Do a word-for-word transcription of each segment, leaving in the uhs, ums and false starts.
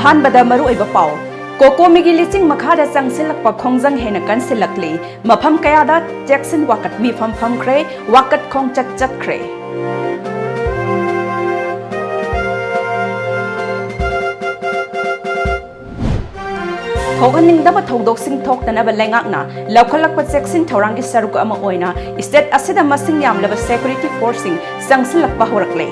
ꯑꯍꯥꯟꯕꯗ ꯃꯔꯨꯑꯣꯏꯕ ꯄꯥꯎ꯫ ꯀꯣꯀꯣꯃꯤꯒꯤ ꯂꯤꯆꯤꯡ ꯃꯈꯥꯗ ꯆꯪꯁꯤꯜꯂꯛꯄ ꯈꯣꯡꯖꯪ ꯍꯦꯟꯅ ꯀꯟꯁꯤꯜꯂꯛꯂꯤ꯫ ꯃꯐꯝ ꯀꯌꯥꯗ ꯆꯦꯛꯁꯤꯟ ꯋꯥꯀꯠ ꯃꯤꯐꯝ ꯐꯝꯈ꯭ꯔꯦ, ꯋꯥꯀꯠ ꯈꯣꯡꯆꯠ ꯆꯠꯈ꯭ꯔꯦ꯫ ꯊꯣꯛꯍꯟꯅꯤꯡꯗꯕ ꯊꯧꯗꯣꯛꯁꯤꯡ ꯊꯣꯛꯇꯅꯕ ꯂꯩꯉꯥꯛꯅ ꯂꯧꯈꯠꯂꯛꯄ ꯆꯦꯛꯁꯤꯟ ꯊꯧꯔꯥꯡꯒꯤ ꯁꯔꯨꯛ ꯑꯃ ꯑꯣꯏꯅ state ꯑꯁꯤꯗ ꯃꯁꯤꯡ ꯌꯥꯝꯂꯕ security forceꯁꯤꯡ ꯆꯪꯁꯤꯜꯂꯛꯄ ꯍꯧꯔꯛꯂꯦ꯫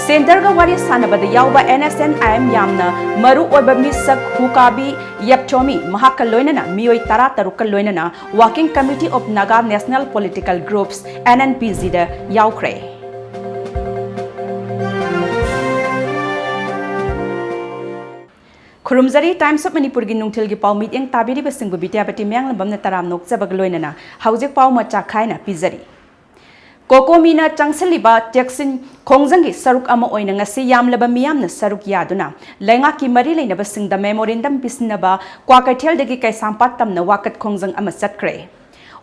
Centreꯒ ꯋꯥꯔꯤ ꯁꯥꯟꯅꯕꯗ ꯌꯥꯎꯕ N S N I M ꯌꯥꯝꯅ ꯃꯔꯨ ꯑꯣꯏꯕ ꯃꯤꯁꯛ ꯍꯨꯀꯥꯕꯤ ꯌꯦꯞꯆꯣꯃꯤ ꯃꯍꯥꯛꯀ ꯂꯣꯏꯅꯅ ꯃꯤꯑꯣꯏ ꯇꯔꯥ ꯇꯔꯨꯛꯀ ꯂꯣꯏꯅꯅ Working Committee of Naga National Political Groups, N N P G, ꯗ ꯌꯥꯎꯈ꯭ꯔꯦ꯫ ꯈꯨꯔꯨꯝꯖꯔꯤ꯫ Times of ꯃꯅꯤꯄꯨꯔꯒꯤ ꯅꯨꯡꯊꯤꯜꯒꯤ ꯄꯥꯎ ꯃꯤꯠꯌꯦꯡ ꯇꯥꯕꯤꯔꯤꯕꯁꯤꯡꯕꯨ ꯕꯤꯗ꯭ꯌꯥꯄꯇꯤ ꯃꯌꯥꯡꯂꯝꯕꯝꯅ ꯇꯔꯥꯝꯅ ꯑꯣꯛꯆꯕꯒ ꯂꯣꯏꯅꯅ ꯍꯧꯖꯤꯛ ꯄꯥꯎ ꯃꯆꯥ ꯈꯥꯏꯅ ꯄꯤꯖꯔꯤ꯫ ꯀꯣꯀꯣꯃꯤꯅ ꯆꯪꯁꯤꯜꯂꯤꯕ ꯆꯦꯛꯁꯤꯟ ꯈꯣꯡꯖꯪꯒꯤ ꯁꯔꯨꯛ ꯑꯃ ꯑꯣꯏꯅ ꯉꯁꯤ ꯌꯥꯝꯂꯕ ꯃꯤꯌꯥꯝꯅ ꯁꯔꯨꯛ ꯌꯥꯗꯨꯅ ꯂꯩꯉꯥꯛꯀꯤ ꯃꯔꯤ ꯂꯩꯅꯕꯁꯤꯡꯗ memorandum ꯄꯤꯁꯤꯟꯅꯕ ꯀ꯭ꯋꯥꯀꯩꯊꯦꯜꯗꯒꯤ ꯀꯩꯁꯥꯝꯄꯥꯠ ꯇꯝꯅ ꯋꯥꯀꯠ ꯈꯣꯡꯖꯪ ꯑꯃ ꯆꯠꯈ꯭ꯔꯦ꯫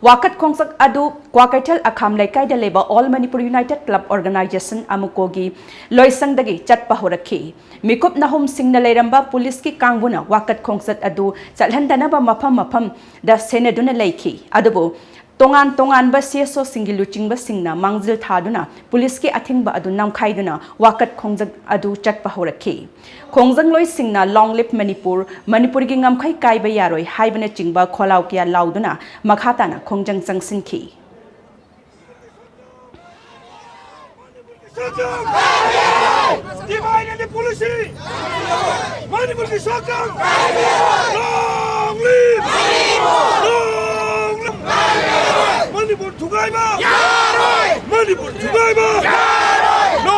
ꯋꯥꯀꯠ ꯈꯣꯡꯆꯠ ꯑꯗꯨ ꯀ꯭ꯋꯥꯀꯩꯊꯦꯜ ꯑꯈꯥꯝ ꯂꯩꯀꯥꯏꯗ ꯂꯩꯕ All Manipur United Club Organisation, ꯑꯃꯨꯀꯣꯒꯤ ꯂꯣꯏꯁꯪꯗꯒꯤ ꯆꯠꯄ ꯍꯧꯔꯛꯈꯤ꯫ ꯃꯤꯀꯨꯞ ꯅꯍꯨꯝꯁꯤꯡꯅ ꯂꯩꯔꯝꯕ ꯄꯨꯂꯤꯁꯀꯤ ꯀꯥꯡꯕꯨꯅ ꯋꯥꯀꯠ ꯈꯣꯡꯆꯠ ꯑꯗꯨ ꯆꯠꯍꯟꯗꯅꯕ ꯃꯐꯝ ꯃꯐꯝꯗ ꯁꯦꯟꯅꯗꯨꯅ ꯂꯩꯈꯤ꯫ ꯑꯗꯨꯕꯨ ꯇꯣꯉꯥꯟ ꯇꯣꯉꯥꯟꯕ C S Oꯁꯤꯡꯒꯤ ꯂꯨꯆꯤꯡꯕꯁꯤꯡꯅ ꯃꯥꯡꯖꯤꯜ ꯊꯥꯗꯨꯅ ꯄꯨꯂꯤꯁꯀꯤ ꯑꯊꯤꯡꯕ ꯑꯗꯨ ꯅꯝꯈꯥꯏꯗꯨꯅ ꯋꯥꯀꯠ ꯈꯣꯡꯖꯪ ꯑꯗꯨ ꯆꯠꯄ ꯍꯧꯔꯛꯈꯤ꯫ ꯈꯣꯡꯖꯪꯂꯣꯏꯁꯤꯡꯅ Long Live Manipur, ꯃꯅꯤꯄꯨꯔꯒꯤ ꯉꯝꯈꯩ ꯀꯥꯏꯕ ꯌꯥꯔꯣꯏ ꯍꯥꯏꯕꯅꯆꯤꯡꯕ ꯈꯣꯜꯂꯥꯎ ꯀꯌꯥ ꯂꯥꯎꯗꯨꯅ ꯃꯈꯥ ꯇꯥꯅ ꯈꯣꯡꯖꯪ ꯆꯪꯁꯤꯟꯈꯤ꯫ Divide and policy! ꯃꯅꯤꯄꯨꯔꯒꯤ ꯁꯛꯇꯝ! Long live! Long live! Manipur ꯊꯨꯒꯥꯏꯕ! ꯌꯥꯔꯣꯏ! ꯃꯅꯤꯄꯨꯔ ꯊꯨꯒꯥꯏꯕ! ꯌꯥꯔꯣꯏ! No!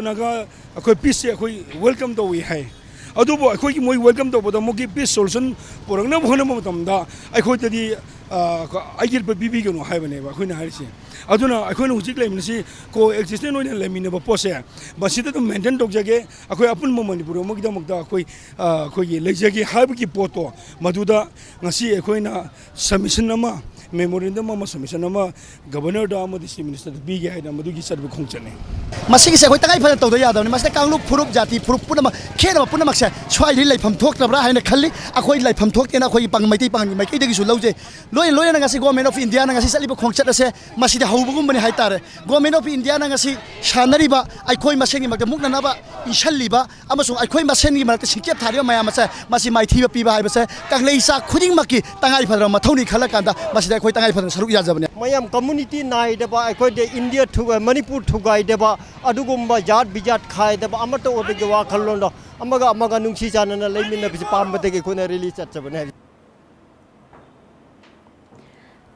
ꯅꯥꯒꯥ ꯑꯩꯈꯣꯏ ꯄꯤꯁꯁꯦ ꯑꯩꯈꯣꯏ ꯋꯦꯜꯀꯝ ꯇꯧꯏ ꯍꯥꯏ꯫ ꯑꯗꯨꯕꯨ ꯑꯩꯈꯣꯏꯒꯤ ꯃꯣꯏ ꯋꯦꯜꯀꯝ ꯇꯧꯕꯗ ꯃꯣꯏꯒꯤ ꯄꯤꯁ ꯁꯣꯂꯨꯁꯟ ꯄꯨꯔꯛꯅꯕ ꯍꯣꯠꯅꯕ ꯃꯇꯝꯗ ꯑꯩꯈꯣꯏꯗꯗꯤ ꯑ, ꯑꯌꯦꯠꯄ ꯄꯤꯕꯤꯒꯅꯨ ꯍꯥꯏꯕꯅꯦꯕ ꯑꯩꯈꯣꯏꯅ ꯍꯥꯏꯔꯤꯁꯤ꯫ ꯑꯗꯨꯅ ꯑꯩꯈꯣꯏꯅ ꯍꯧꯖꯤꯛ ꯂꯩꯃꯤꯟꯅꯁꯤ ꯀꯣ ꯑꯦꯛꯖꯤꯁꯇꯦꯟ ꯑꯣꯏꯅ ꯂꯩꯃꯤꯟꯅꯕ ꯄꯣꯠꯁꯦ ꯃꯁꯤꯗ ꯑꯗꯨꯝ ꯃꯦꯟꯇꯦꯟ ꯇꯧꯖꯒꯦ꯫ ꯑꯩꯈꯣꯏ ꯑꯄꯨꯟꯕ ꯃꯅꯤꯄꯨꯔ ꯑꯃꯒꯤꯗꯃꯛꯇ ꯑꯩꯈꯣꯏ ꯑ, ꯑꯩꯈꯣꯏꯒꯤ ꯂꯩꯖꯒꯦ ꯍꯥꯏꯕꯒꯤ ꯄꯣꯠꯇꯣ ꯃꯗꯨꯗ ꯉꯁꯤ ꯑꯩꯈꯣꯏꯅ ꯁꯕꯃꯤꯁꯟ ꯑꯃ, ꯃꯦꯃꯣꯔꯦꯟꯗꯝ ꯑꯃ, ꯁꯕꯃꯤꯁꯟ ꯑꯃ ꯒꯕꯔꯅꯔꯗ ꯑꯃꯗꯤ ꯆꯤꯐ ꯃꯤꯅꯤꯁꯇꯔꯗ ꯄꯤꯒꯦ ꯍꯥꯏꯅ ꯃꯗꯨꯒꯤ ꯆꯠꯄ ꯈꯣꯡꯆꯠꯅꯤ꯫ ꯃꯁꯤꯒꯤꯁꯦ ꯑꯩꯈꯣꯏ ꯇꯉꯥꯏ ꯐꯗꯅ ꯇꯧꯗ ꯌꯥꯗꯕꯅꯤ꯫ ꯃꯁꯤꯗ ꯀꯥꯡꯂꯨꯞ, ꯐꯨꯔꯨꯞ, ꯖꯥꯇꯤ, ꯐꯨꯔꯨꯞ ꯄꯨꯝꯅꯃꯛ, ꯈꯦꯠꯅꯕ ꯄꯨꯝꯅꯃꯛꯁꯦ ꯁ꯭ꯋꯥꯏꯗ ꯂꯩꯐꯝ ꯊꯣꯛꯇ꯭ꯔꯕ꯭ꯔꯥ ꯍꯥꯏꯅ ꯈꯜꯂꯤ꯫ ꯑꯩꯈꯣꯏ ꯂꯩꯐꯝ ꯊꯣꯛꯇꯦꯅ ꯑꯩꯈꯣꯏꯒꯤ ꯄꯥꯡ-, ꯃꯩꯇꯩ ꯄꯥꯉꯜꯒꯤ ꯃꯥꯏꯀꯩꯗꯒꯤꯁꯨ ꯂꯧꯖꯩ꯫ ꯂꯣꯏꯅ ꯂꯣꯏꯅꯅ ꯉꯁꯤ ꯒꯣꯔꯃꯦꯟ ꯑꯣꯐ ꯏꯟꯗꯤꯌꯥꯅ ꯉꯁꯤ ꯆꯠꯂꯤꯕ ꯈꯣꯡꯆꯠ ꯑꯁꯦ ꯃꯁꯤꯗꯤ ꯍꯧꯕꯒꯨꯝꯕꯅꯤ ꯍꯥꯏꯇꯥꯔꯦ꯫ ꯒꯣꯔꯃꯦꯟ ꯑꯣꯐ ꯏꯟꯗꯤꯌꯥꯅ ꯉꯁꯤ ꯁꯥꯟꯅꯔꯤꯕ ꯑꯩꯈꯣꯏ ꯃꯁꯦꯟꯒꯤ ꯃꯔꯛꯇ ꯃꯨꯛꯅꯅꯕ ꯏꯟꯁꯤꯜꯂꯤꯕ ꯑꯃꯁꯨꯡ ꯑꯩꯈꯣꯏ ꯃꯁꯦꯟꯒꯤ ꯃꯔꯛꯇ ꯁꯤꯡꯆꯦꯞ ꯊꯥꯔꯤꯕ ꯃꯌꯥꯝ ꯑꯁꯦ ꯃꯁꯤ ꯃꯥꯏꯊꯤꯕ ꯄꯤꯕ ꯍꯥꯏꯕꯁꯦ ꯀꯪꯂꯩꯆꯥ ꯈꯨꯗꯤꯡꯃꯛꯀꯤ ꯇꯉꯥꯏ ꯐꯗ꯭ꯔꯕ ꯃꯊꯧꯅꯤ ꯈꯜꯂꯀꯥꯟꯗ ꯃꯁꯤꯗ ꯑꯩꯈꯣꯏ ꯇꯉꯥꯏ ꯐꯗꯅ ꯁꯔꯨꯛ ꯌꯥꯖꯕꯅꯤ꯫ ꯃꯌꯥꯝ ꯀꯝꯃꯨꯅꯤꯇꯤ ꯅꯥꯏꯗꯕ, ꯑꯩꯈꯣꯏꯗ ꯏꯟꯗꯤꯌꯥ ꯊꯨꯒꯥꯏ, ꯃꯅꯤꯄꯨꯔ ꯊꯨꯒꯥꯏꯗꯕ, ꯑꯗꯨꯒꯨꯝꯕ ꯖꯥꯠ ꯕꯤꯖꯥꯠ ꯈꯥꯏꯗꯕ ꯑꯃꯠꯇ ꯑꯣꯏꯕꯒꯤ ꯋꯥꯈꯜꯂꯣꯟꯗꯣ ꯑꯃꯒ ꯑꯃꯒ ꯅꯨꯡꯁꯤ ꯆꯥꯟꯅꯅ ꯂꯩꯃꯤꯟꯅꯕꯁꯤ ꯄꯥꯝꯕꯗꯒꯤ ꯑꯩꯈꯣꯏꯅ ꯔꯦꯂꯤ ꯆꯠꯆꯕꯅꯦ ꯍꯥꯏꯕ꯫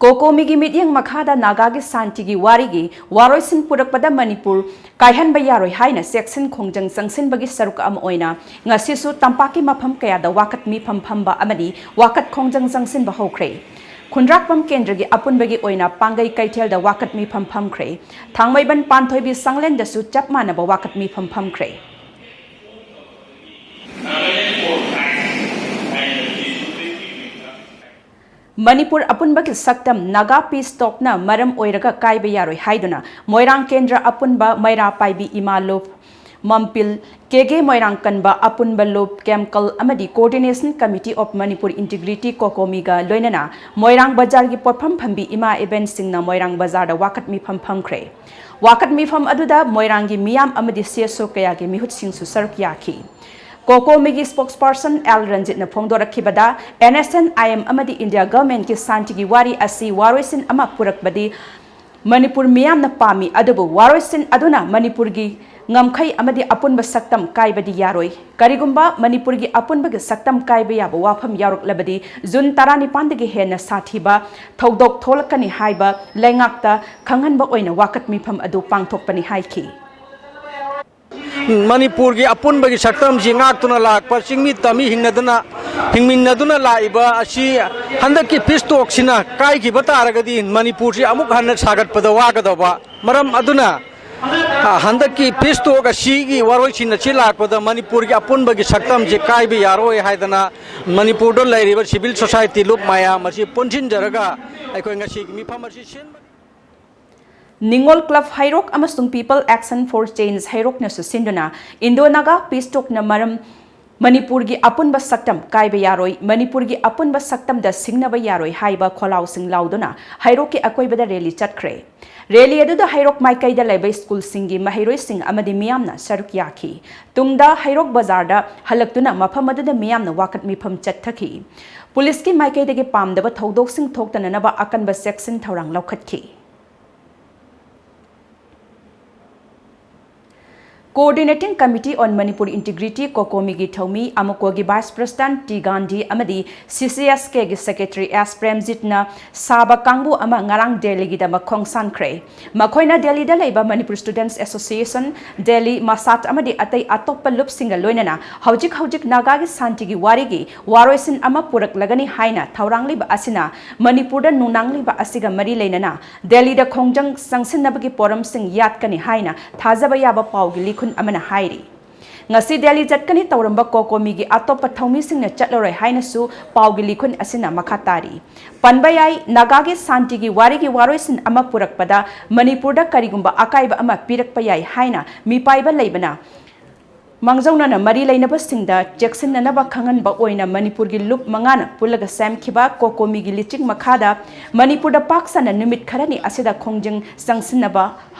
ꯀꯣꯀꯣꯃꯤꯒꯤ ꯃꯤꯠꯌꯦꯡ ꯃꯈꯥꯗ ꯅꯥꯒꯥꯒꯤ ꯁꯥꯟꯇꯤꯒꯤ ꯋꯥꯔꯤꯒꯤ ꯋꯥꯔꯣꯏꯁꯤꯟ ꯄꯨꯔꯛꯄꯗ ꯃꯅꯤꯄꯨꯔ ꯀꯥꯏꯍꯟꯕ ꯌꯥꯔꯣꯏ ꯍꯥꯏꯅ ꯆꯦꯛꯁꯤꯟ ꯈꯣꯡꯖꯪ ꯆꯪꯁꯤꯟꯕꯒꯤ ꯁꯔꯨꯛ ꯑꯃ ꯑꯣꯏꯅ ꯉꯁꯤꯁꯨ ꯇꯝꯄꯥꯛꯀꯤ ꯃꯐꯝ ꯀꯌꯥꯗ ꯋꯥꯀꯠ ꯃꯤꯐꯝ ꯐꯝꯕ ꯑꯃꯗꯤ ꯋꯥꯀꯠ ꯈꯣꯡꯖꯪ ꯆꯪꯁꯤꯟꯕ ꯍꯧꯈ꯭ꯔꯦ꯫ ꯈꯨꯟꯗ꯭ꯔꯥꯛꯄꯝ ꯀꯦꯟꯗ꯭ꯔꯒꯤ ꯑꯄꯨꯟꯕꯒꯤ ꯑꯣꯏꯅ ꯄꯥꯡꯒꯩ ꯀꯩꯊꯦꯜꯗ ꯋꯥꯀꯠ ꯃꯤꯐꯝ ꯐꯝꯈ꯭ꯔꯦ꯫ ꯊꯥꯡꯃꯩꯕꯟ ꯄꯥꯟꯊꯣꯏꯕꯤ ꯁꯪꯂꯦꯟꯗꯁꯨ ꯆꯞ ꯃꯥꯟꯅꯕ ꯋꯥꯀꯠ ꯃꯤꯐꯝ ꯐꯝꯈ꯭ꯔꯦ꯫ ꯃꯅꯤꯄꯨꯔ ꯑꯄꯨꯟꯕꯒꯤ ꯁꯛꯇꯝ ꯅꯥꯒꯥ ꯄꯤꯁ ꯇꯣꯛꯅ ꯃꯔꯝ ꯑꯣꯏꯔꯒ ꯀꯥꯏꯕ ꯌꯥꯔꯣꯏ ꯍꯥꯏꯗꯨꯅ ꯃꯣꯏꯔꯥꯡ ꯀꯦꯟꯗ꯭ꯔ ꯑꯄꯨꯟꯕ, ꯃꯩꯔꯥ ꯄꯥꯏꯕꯤ ꯏꯃꯥ ꯂꯨꯞ, ꯃꯝꯄꯤꯜ, ꯀꯦꯒꯦ ꯃꯣꯏꯔꯥꯡ ꯀꯟꯕ ꯑꯄꯨꯟꯕ ꯂꯨꯞ, ꯀꯦꯝꯀꯜ ꯑꯃꯗꯤ Coordination Committee of Manipur Integrity, ꯀꯣꯀꯣꯃꯤꯒ ꯂꯣꯏꯅꯅ ꯃꯣꯏꯔꯥꯡ ꯕꯖꯥꯔꯒꯤ ꯄꯣꯠꯐꯝ ꯐꯝꯕꯤ ꯏꯃꯥ ꯏꯕꯦꯟꯁꯤꯡꯅ ꯃꯣꯏꯔꯥꯡ ꯕꯖꯥꯔꯗ ꯋꯥꯀꯠ ꯃꯤꯐꯝ ꯐꯝꯈ꯭ꯔꯦ꯫ ꯋꯥꯀꯠ ꯃꯤꯐꯝ ꯑꯗꯨꯗ ꯃꯣꯏꯔꯥꯡꯒꯤ ꯃꯤꯌꯥꯝ ꯑꯃꯗꯤ ꯁꯤ ꯑꯦꯁ ꯑꯣ ꯀꯌꯥꯒꯤ ꯃꯤꯍꯨꯠꯁꯤꯡꯁꯨ ꯁꯔꯨꯛ ꯌꯥꯈꯤ꯫ ꯀꯣꯀꯣꯃꯤꯒꯤ ꯁ꯭ꯄꯣꯛꯁꯄꯔꯁꯟ ꯑꯦꯜ ꯔꯟꯖꯤꯠꯅ ꯐꯣꯡꯗꯣꯔꯛꯈꯤꯕꯗ, N S N I M ꯑꯃꯗꯤ ꯏꯟꯗꯤꯌꯥ ꯒꯚꯔꯟꯃꯦꯟꯠꯀꯤ ꯁꯥꯟꯇꯤꯒꯤ ꯋꯥꯔꯤ ꯑꯁꯤ ꯋꯥꯔꯣꯏꯁꯤꯟ ꯑꯃ ꯄꯨꯔꯛꯄꯗꯤ ꯃꯅꯤꯄꯨꯔ ꯃꯤꯌꯥꯝꯅ ꯄꯥꯝꯃꯤ, ꯑꯗꯨꯕꯨ ꯋꯥꯔꯣꯏꯁꯤꯟ ꯑꯗꯨꯅ ꯃꯅꯤꯄꯨꯔꯒꯤ ꯉꯝꯈꯩ ꯑꯃꯗꯤ ꯑꯄꯨꯟꯕ ꯁꯛꯇꯝ ꯀꯥꯏꯕꯗꯤ ꯌꯥꯔꯣꯏ꯫ ꯀꯔꯤꯒꯨꯝꯕ ꯃꯅꯤꯄꯨꯔꯒꯤ ꯑꯄꯨꯟꯕꯒꯤ ꯁꯛꯇꯝ ꯀꯥꯏꯕ ꯌꯥꯕ ꯋꯥꯐꯝ ꯌꯥꯎꯔꯛꯂꯕꯗꯤ ꯖꯨꯟ ꯇꯔꯥꯅꯤꯄꯥꯟꯗꯒꯤ ꯍꯦꯟꯅ ꯁꯥꯊꯤꯕ ꯊꯧꯗꯣꯛ ꯊꯣꯛꯂꯛꯀꯅꯤ ꯍꯥꯏꯕ ꯂꯩꯉꯥꯛꯇ ꯈꯪꯍꯟꯕ ꯑꯣꯏꯅ ꯋꯥꯀꯠ ꯃꯤꯐꯝ ꯑꯗꯨ ꯄꯥꯡꯊꯣꯛꯄꯅꯤ ꯍꯥꯏꯈꯤ꯫ ꯃꯅꯤꯄꯨꯔꯒꯤ ꯑꯄꯨꯟꯕꯒꯤ ꯁꯛꯇꯝꯁꯤ ꯉꯥꯛꯇꯨꯅ ꯂꯥꯛꯄ ꯆꯤꯡꯃꯤ ꯇꯝꯃꯤ ꯍꯤꯡꯅꯗꯨꯅ, ꯍꯤꯡꯃꯤꯟꯅꯗꯨꯅ ꯂꯥꯛꯏꯕ ꯑꯁꯤ ꯍꯟꯗꯛꯀꯤ ꯄꯤꯁ ꯇꯣꯛꯁꯤꯅ ꯀꯥꯏꯈꯤꯕ ꯇꯥꯔꯒꯗꯤ ꯃꯅꯤꯄꯨꯔꯁꯤ ꯑꯃꯨꯛ ꯍꯟꯅ ꯁꯥꯒꯠꯄꯗ ꯋꯥꯒꯗꯧꯕ꯫ ꯃꯔꯝ ꯑꯗꯨꯅ, ꯑ, ꯍꯟꯗꯛꯀꯤ ꯄꯤꯁ ꯇꯣꯛ ꯑꯁꯤꯒꯤ ꯋꯥꯔꯣꯏꯁꯤꯟ ꯑꯁꯤ ꯂꯥꯛꯄꯗ ꯃꯅꯤꯄꯨꯔꯒꯤ ꯑꯄꯨꯟꯕꯒꯤ ꯁꯛꯇꯝꯁꯤ ꯀꯥꯏꯕ ꯌꯥꯔꯣꯏ ꯍꯥꯏꯗꯅ ꯃꯅꯤꯄꯨꯔꯗ ꯂꯩꯔꯤꯕ ꯁꯤꯚꯤꯜ ꯁꯣꯁꯥꯏꯇꯤ ꯂꯨꯞ ꯃꯌꯥꯝ ꯑꯁꯤ ꯄꯨꯟꯁꯤꯟꯖꯔꯒ ꯑꯩꯈꯣꯏ ꯉꯁꯤꯒꯤ ꯃꯤꯐꯝ ꯑꯁꯤ ꯁꯤꯟꯕ꯫ ꯅꯤꯉꯣꯜ ꯀ꯭ꯂꯕ ꯍꯩꯔꯣꯛ ꯑꯃꯁꯨꯡ People Action for Change ꯍꯩꯔꯣꯛꯅꯁꯨ ꯁꯤꯟꯗꯨꯅ ꯏꯟꯗꯣ ꯅꯥꯒꯥ ꯄꯤꯁ ꯇꯣꯛꯅ ꯃꯔꯝ ꯃꯅꯤꯄꯨꯔꯒꯤ ꯑꯄꯨꯟꯕ ꯁꯛꯇꯝ ꯀꯥꯏꯕ ꯌꯥꯔꯣꯏ, ꯃꯅꯤꯄꯨꯔꯒꯤ ꯑꯄꯨꯟꯕ ꯁꯛꯇꯝꯗ ꯁꯤꯡꯅꯕ ꯌꯥꯔꯣꯏ ꯍꯥꯏꯕ ꯈꯣꯜꯂꯥꯎꯁꯤꯡ ꯂꯥꯎꯗꯨꯅ ꯍꯩꯔꯣꯛꯀꯤ ꯑꯀꯣꯏꯕꯗ ꯔꯦꯂꯤ ꯆꯠꯈ꯭ꯔꯦ꯫ ꯔꯦꯂꯤ ꯑꯗꯨꯗ ꯍꯩꯔꯣꯛ ꯃꯥꯏꯀꯩꯗ ꯂꯩꯕ ꯁ꯭ꯀꯨꯜꯁꯤꯡꯒꯤ ꯃꯍꯩꯔꯣꯏꯁꯤꯡ ꯑꯃꯗꯤ ꯃꯤꯌꯥꯝꯅ ꯁꯔꯨꯛ ꯌꯥꯈꯤ꯫ ꯇꯨꯡꯗ ꯍꯩꯔꯣꯛ ꯕꯖꯥꯔꯗ ꯍꯜꯂꯛꯇꯨꯅ ꯃꯐꯝ ꯑꯗꯨꯗ ꯃꯤꯌꯥꯝꯅ ꯋꯥꯀꯠ ꯃꯤꯐꯝ ꯆꯠꯊꯈꯤ꯫ ꯄꯨꯂꯤꯁꯀꯤ ꯃꯥꯏꯀꯩꯗꯒꯤ ꯄꯥꯝꯗꯕ ꯊꯧꯗꯣꯛꯁꯤꯡ ꯊꯣꯛꯇꯅꯅꯕ ꯑꯀꯟꯕ ꯆꯦꯛꯁꯤꯟ ꯊꯧꯔꯥꯡ ꯂꯧꯈꯠꯈꯤ꯫ Coordinating Committee on Manipur Integrity, ꯀꯣꯀꯣꯃꯤꯒꯤ ꯊꯧꯃꯤ ꯑꯃꯀꯣꯒꯤ Vice President ꯇꯤ ꯒꯥꯟꯙꯤ ꯑꯃꯗꯤ ꯁꯤ ꯁꯤ ꯑꯦꯁ ꯀꯦꯒꯤ Secretary ꯑꯦꯁ ꯄ꯭ꯔꯦꯝꯖꯤꯠꯅ ꯁꯥꯕ ꯀꯥꯡꯕꯨ ꯑꯃ ꯉꯔꯥꯡ ꯗꯦꯜꯂꯤꯒꯤꯗꯃꯛ ꯈꯣꯡꯁꯥꯟꯈ꯭ꯔꯦ꯫ ꯃꯈꯣꯏꯅ ꯗꯦꯜꯂꯤꯗ ꯂꯩꯕ Manipur Students Association, ꯗꯦꯜꯂꯤ ꯃꯁꯥꯠ ꯑꯃꯗꯤ ꯑꯇꯩ ꯑꯇꯣꯞꯄ ꯂꯨꯞꯁꯤꯡꯒ ꯂꯣꯏꯅꯅ ꯍꯧꯖꯤꯛ ꯍꯧꯖꯤꯛ ꯅꯥꯒꯥꯒꯤ ꯁꯥꯟꯇꯤꯒꯤ ꯋꯥꯔꯤꯒꯤ ꯋꯥꯔꯣꯏꯁꯤꯟ ꯑꯃ ꯄꯨꯔꯛꯂꯒꯅꯤ ꯍꯥꯏꯅ ꯊꯧꯔꯥꯡꯂꯤꯕ ꯑꯁꯤꯅ ꯃꯅꯤꯄꯨꯔꯗ ꯅꯨꯡꯅꯥꯡꯂꯤꯕ ꯑꯁꯤꯒ ꯃꯔꯤ ꯂꯩꯅꯅ ꯗꯦꯜꯂꯤꯗ ꯈꯣꯡꯖꯪ ꯆꯪꯁꯤꯟꯅꯕꯒꯤ ꯄꯣꯔꯝꯁꯤꯡ ꯌꯥꯠꯀꯅꯤ ꯍꯥꯏꯅ ꯊꯥꯖꯕ ꯌꯥꯕ ꯄꯥꯎꯒꯤ ꯂꯤꯈꯨꯟ ꯑꯃꯅ ꯍꯥꯏꯔꯤ꯫ ꯉꯁꯤ ꯗꯦꯜꯂꯤ ꯆꯠꯀꯅꯤ ꯇꯧꯔꯝꯕ ꯀꯣꯀꯣꯃꯤꯒꯤ ꯑꯇꯣꯞꯄ ꯊꯧꯃꯤꯁꯤꯡꯅ ꯆꯠꯂꯔꯣꯏ ꯍꯥꯏꯅꯁꯨ ꯄꯥꯎꯒꯤ ꯂꯤꯈꯨꯟ ꯑꯁꯤꯅ ꯃꯈꯥ ꯇꯥꯔꯤ꯫ ꯄꯟꯕ ꯌꯥꯏ, ꯅꯥꯒꯥꯒꯤ ꯁꯥꯟꯇꯤꯒꯤ ꯋꯥꯔꯤꯒꯤ ꯋꯥꯔꯣꯏꯁꯤꯟ ꯑꯃ ꯄꯨꯔꯛꯄꯗ ꯃꯅꯤꯄꯨꯔꯗ ꯀꯔꯤꯒꯨꯝꯕ ꯑꯀꯥꯏꯕ ꯑꯃ ꯄꯤꯔꯛꯄ ꯌꯥꯏ ꯍꯥꯏꯅ ꯃꯤꯄꯥꯏꯕ ꯂꯩꯕꯅ ꯃꯥꯡꯖꯧꯅꯅ ꯃꯔꯤ ꯂꯩꯅꯕꯁꯤꯡꯗ ꯆꯦꯛꯁꯤꯟꯅꯅꯕ ꯈꯪꯍꯟꯕ ꯑꯣꯏꯅ ꯃꯅꯤꯄꯨꯔꯒꯤ ꯂꯨꯞ ꯃꯉꯥꯅ ꯄꯨꯜꯂꯒ ꯁꯦꯝꯈꯤꯕ ꯀꯣꯀꯣꯃꯤꯒꯤ ꯂꯤꯆꯤꯡ ꯃꯈꯥꯗ ꯃꯅꯤꯄꯨꯔꯗ ꯄꯥꯛ ꯁꯟꯅ ꯅꯨꯃꯤꯠ ꯈꯔꯅꯤ ꯑꯁꯤꯗ ꯈꯣꯡꯖꯪ ꯆꯪꯁꯤꯟꯅꯕ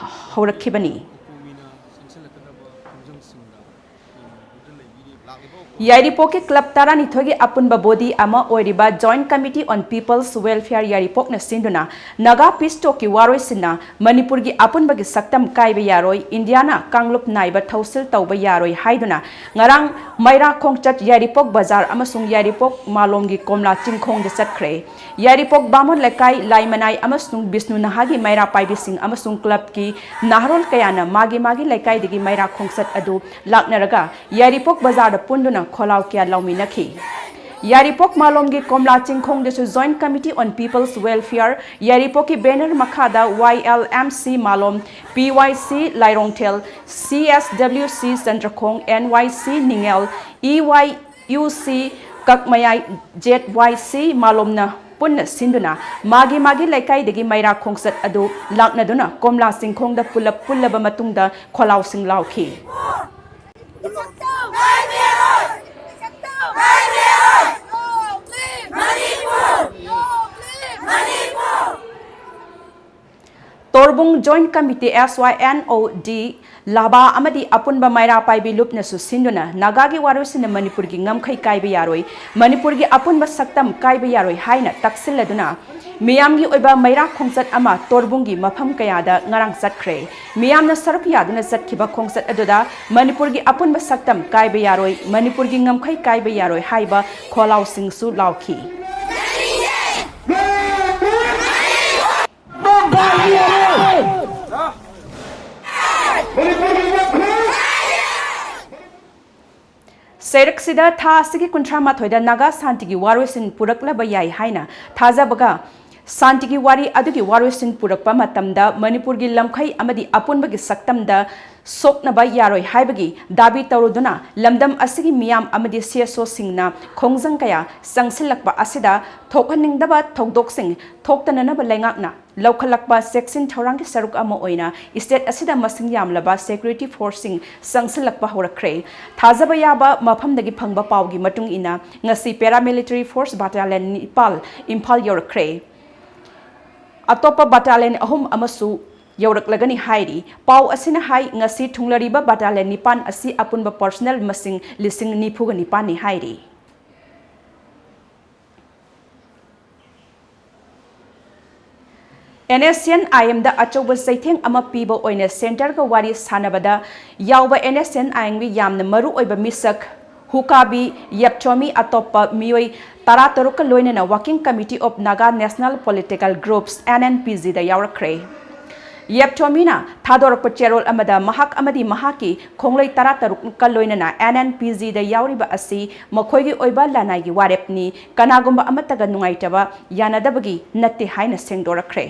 ꯍꯧꯔꯛꯈꯤꯕꯅꯤ꯫ ꯌꯥꯏꯔꯤꯄꯣꯛꯀꯤ ꯀ꯭ꯂꯕ ꯇꯔꯥꯅꯤꯊꯣꯏꯒꯤ ꯑꯄꯨꯟꯕ ꯕꯣꯗꯤ ꯑꯃ ꯑꯣꯏꯔꯤꯕ Joint Committee on People's Welfare ꯌꯥꯏꯔꯤꯄꯣꯛꯅ ꯁꯤꯟꯗꯨꯅ ꯅꯥꯒꯥ ꯄꯤꯁ ꯇꯣꯛꯀꯤ ꯋꯥꯔꯣꯏꯁꯤꯟꯅ ꯃꯅꯤꯄꯨꯔꯒꯤ ꯑꯄꯨꯟꯕꯒꯤ ꯁꯛꯇꯝ ꯀꯥꯏꯕ ꯌꯥꯔꯣꯏ, ꯏꯟꯗꯤꯌꯥꯅ ꯀꯥꯡꯂꯨꯞ ꯅꯥꯏꯕ ꯊꯧꯁꯤꯜ ꯇꯧꯕ ꯌꯥꯔꯣꯏ ꯍꯥꯏꯗꯨꯅ ꯉꯔꯥꯡ ꯃꯩꯔꯥ ꯈꯣꯡꯆꯠ ꯌꯥꯏꯔꯤꯄꯣꯛ ꯕꯖꯥꯔ ꯑꯃꯁꯨꯡ ꯌꯥꯏꯔꯤꯄꯣꯛ ꯃꯥꯂꯣꯝꯒꯤ ꯀꯣꯝꯂꯥ ꯆꯤꯡꯈꯣꯡꯗ ꯆꯠꯈ꯭ꯔꯦ꯫ ꯌꯥꯏꯔꯤꯄꯣꯛ ꯕꯥꯃꯣꯟ ꯂꯩꯀꯥꯏ, ꯂꯥꯏꯃꯅꯥꯏ ꯑꯃꯁꯨꯡ ꯕꯤꯁꯅꯨ ꯅꯍꯥꯒꯤ ꯃꯩꯔꯥ ꯄꯥꯏꯕꯤꯁꯤꯡ ꯑꯃꯁꯨꯡ ꯀ꯭ꯂꯕꯀꯤ ꯅꯍꯥꯔꯣꯜ ꯀꯌꯥꯅ ꯃꯥꯒꯤ ꯃꯥꯒꯤ ꯂꯩꯀꯥꯏꯗꯒꯤ ꯃꯩꯔꯥ ꯈꯣꯡꯆꯠ ꯑꯗꯨ ꯂꯥꯛꯅꯔꯒ ꯌꯥꯏꯔꯤꯄꯣꯛ ꯕꯖꯥꯔꯗ ꯄꯨꯟꯗꯨꯅ ꯈꯣꯜꯂꯥꯎ ꯀꯌꯥ ꯂꯥꯎꯃꯤꯟꯅꯈꯤ꯫ ꯌꯥꯏꯔꯤꯄꯣꯛ ꯃꯥꯂꯣꯝꯒꯤ ꯀꯣꯝꯂꯥ ꯆꯤꯡꯈꯣꯡꯗꯁꯨ Joint Committee on People's Welfare ꯌꯥꯏꯔꯤꯄꯣꯛꯀꯤ ꯕꯦꯅꯔ ꯃꯈꯥꯗ Y L M C Malom, P Y C Lairongthel, C S W C Chandrakhong, N Y C Ningel, E Y U C Kakmayai, Z Y C ꯃꯥꯂꯣꯝꯅ ꯄꯨꯟꯅ ꯁꯤꯟꯗꯨꯅ ꯃꯥꯒꯤ ꯃꯥꯒꯤ ꯂꯩꯀꯥꯏꯗꯒꯤ ꯃꯩꯔꯥ ꯈꯣꯡꯆꯠ ꯑꯗꯨ ꯂꯥꯛꯅꯗꯨꯅ ꯀꯣꯝꯂꯥ ꯆꯤꯡꯈꯣꯡꯗ ꯄꯨꯂꯞ ꯄꯨꯜꯂꯕ ꯃꯇꯨꯡꯗ ꯈꯣꯜꯂꯥꯎꯁꯤꯡ ꯂꯥꯎꯈꯤ꯫ ꯇꯣꯔꯕꯨꯡ Joint Committee, S Y N O D, ꯂꯥꯕꯥ ꯑꯃꯗꯤ ꯑꯄꯨꯟꯕ ꯃꯩꯔꯥ ꯄꯥꯏꯕꯤ ꯂꯨꯞꯅꯁꯨ ꯁꯤꯟꯗꯨꯅ ꯅꯥꯒꯥꯒꯤ ꯋꯥꯔꯣꯏꯁꯤꯟꯅ ꯃꯅꯤꯄꯨꯔꯒꯤ ꯉꯝꯈꯩ ꯀꯥꯏꯕ ꯌꯥꯔꯣꯏ, ꯃꯅꯤꯄꯨꯔꯒꯤ ꯑꯄꯨꯟꯕ ꯁꯛꯇꯝ ꯀꯥꯏꯕ ꯌꯥꯔꯣꯏ ꯍꯥꯏꯅ ꯇꯛꯁꯤꯜꯂꯗꯨꯅ ꯃꯤꯌꯥꯝꯒꯤ ꯑꯣꯏꯕ ꯃꯩꯔꯥ ꯈꯣꯡꯆꯠ ꯑꯃ ꯇꯣꯔꯕꯨꯡꯒꯤ ꯃꯐꯝ ꯀꯌꯥꯗ ꯉꯔꯥꯡ ꯆꯠꯈ꯭ꯔꯦ꯫ ꯃꯤꯌꯥꯝꯅ ꯁꯔꯨꯛ ꯌꯥꯗꯨꯅ ꯆꯠꯈꯤꯕ ꯈꯣꯡꯆꯠ ꯑꯗꯨꯗ ꯃꯅꯤꯄꯨꯔꯒꯤ ꯑꯄꯨꯟꯕ ꯁꯛꯇꯝ ꯀꯥꯏꯕ ꯌꯥꯔꯣꯏ, ꯃꯅꯤꯄꯨꯔꯒꯤ ꯉꯝꯈꯩ ꯀꯥꯏꯕ ꯌꯥꯔꯣꯏ ꯍꯥꯏꯕ ꯈꯣꯜꯂꯥꯎꯁꯤꯡꯁꯨ ꯂꯥꯎꯈꯤ꯫ ꯁꯩꯔꯛꯁꯤꯗ ꯊꯥ ꯑꯁꯤꯒꯤ ꯀꯨꯟꯊ꯭ꯔꯥ ꯃꯥꯊꯣꯏꯗ ꯅꯥꯒꯥ ꯁꯥꯟꯇꯤꯒꯤ ꯋꯥꯔꯣꯏꯁꯤꯟ ꯄꯨꯔꯛꯂꯕ ꯌꯥꯏ ꯍꯥꯏꯅ ꯊꯥꯖꯕꯒ, ꯁꯥꯟꯇꯤꯒꯤ ꯋꯥꯔꯤ ꯑꯗꯨꯒꯤ ꯋꯥꯔꯣꯏꯁꯤꯟ ꯄꯨꯔꯛꯄ ꯃꯇꯝꯗ ꯃꯅꯤꯄꯨꯔꯒꯤ ꯂꯝꯈꯩ ꯑꯃꯗꯤ ꯑꯄꯨꯟꯕꯒꯤ ꯁꯛꯇꯝꯗ ꯁꯣꯛꯅꯕ ꯌꯥꯔꯣꯏ ꯍꯥꯏꯕꯒꯤ ꯗꯥꯕꯤ ꯇꯧꯔꯨꯗꯨꯅ ꯂꯝꯗꯝ ꯑꯁꯤꯒꯤ ꯃꯤꯌꯥꯝ ꯑꯃꯗꯤ C S Oꯁꯤꯡꯅ ꯈꯣꯡꯖꯪ ꯀꯌꯥ ꯆꯪꯁꯤꯜꯂꯛꯄ ꯑꯁꯤꯗ ꯊꯣꯛꯍꯟꯅꯤꯡꯗꯕ ꯊꯧꯗꯣꯛꯁꯤꯡ ꯊꯣꯛꯇꯅꯅꯕ ꯂꯩꯉꯥꯛꯅ ꯂꯧꯈꯠꯂꯛꯄ ꯆꯦꯛꯁꯤꯟ ꯊꯧꯔꯥꯡꯒꯤ ꯁꯔꯨꯛ ꯑꯃ ꯑꯣꯏꯅ state ꯑꯁꯤꯗ ꯃꯁꯤꯡ ꯌꯥꯝꯂꯕ security forceꯁꯤꯡ ꯆꯪꯁꯤꯜꯂꯛꯄ ꯍꯧꯔꯛꯈ꯭ꯔꯦ꯫ ꯊꯥꯖꯕ ꯌꯥꯕ ꯃꯐꯝꯗꯒꯤ ꯐꯪꯕ ꯄꯥꯎꯒꯤ ꯃꯇꯨꯡ ꯏꯟꯅ ꯉꯁꯤ paramilitary force battalion ꯅꯤꯄꯥꯜ ꯏꯝꯐꯥꯜ ꯌꯧꯔꯛꯈ꯭ꯔꯦ꯫ ꯑꯇꯣꯞꯄ battalion ꯑꯍꯨꯝ ꯑꯃꯁꯨ ꯌꯧꯔꯛꯂꯒꯅꯤ ꯍꯥꯏꯔꯤ꯫ ꯄꯥꯎ ꯑꯁꯤꯅ ꯍꯥꯏ, ꯉꯁꯤ ꯊꯨꯡꯂꯔꯤꯕ ꯕꯥꯇꯥꯂꯤꯌꯟ ꯅꯤꯄꯥꯟ ꯑꯁꯤ ꯑꯄꯨꯟꯕ ꯄꯔꯁꯣꯅꯦꯜ ꯃꯁꯤꯡ ꯂꯤꯁꯤꯡ ꯅꯤꯐꯨꯒ ꯅꯤꯄꯥꯟꯅꯤ ꯍꯥꯏꯔꯤ꯫ ꯑꯦꯟ ꯑꯦꯁ ꯑꯦꯟ ꯑꯥꯏ ꯑꯦꯝꯗ ꯑꯆꯧꯕ ꯆꯩꯊꯦꯡ ꯑꯃ ꯄꯤꯕ ꯑꯣꯏꯅ ꯁꯦꯟꯇꯔꯒ ꯋꯥꯔꯤ ꯁꯥꯟꯅꯕꯗ ꯌꯥꯎꯕ ꯑꯦꯟ ꯑꯦꯁ ꯑꯦꯟ ꯑꯥꯏ ꯑꯦꯝꯒꯤ ꯌꯥꯝꯅ ꯃꯔꯨ ꯑꯣꯏꯕ ꯃꯤꯁꯛ ꯍꯨꯀꯥꯕꯤ ꯌꯦꯞꯆꯣꯃꯤ ꯑꯇꯣꯞꯄ ꯃꯤꯑꯣꯏ ꯇꯔꯥꯇꯔꯨꯛꯀ ꯂꯣꯏꯅꯅ Working Committee of Naga National Political Groups, N N P ꯖꯤꯗ ꯌꯥꯎꯔꯛꯈ꯭ꯔꯦ꯫ ꯌꯦꯞꯆꯣꯃꯤꯅ ꯊꯥꯗꯣꯔꯛꯄ ꯆꯦꯔꯣꯜ ꯑꯃꯗ ꯃꯍꯥꯛ ꯑꯃꯗꯤ ꯃꯍꯥꯛꯀꯤ ꯈꯣꯡꯂꯣꯏ ꯇꯔꯥꯇꯔꯨꯛꯀ ꯂꯣꯏꯅꯅ ꯑꯦꯟ ꯑꯦꯟ ꯄꯤ ꯖꯤꯗ ꯌꯥꯎꯔꯤꯕ ꯑꯁꯤ ꯃꯈꯣꯏꯒꯤ ꯑꯣꯏꯕ ꯂꯅꯥꯏꯒꯤ ꯋꯥꯔꯦꯞꯅꯤ, ꯀꯅꯥꯒꯨꯝꯕ ꯑꯃꯠꯇꯒ ꯅꯨꯡꯉꯥꯏꯇꯕ, ꯌꯥꯅꯗꯕꯒꯤ ꯅꯠꯇꯦ ꯍꯥꯏꯅ ꯁꯦꯡꯗꯣꯔꯛꯈ꯭ꯔꯦ꯫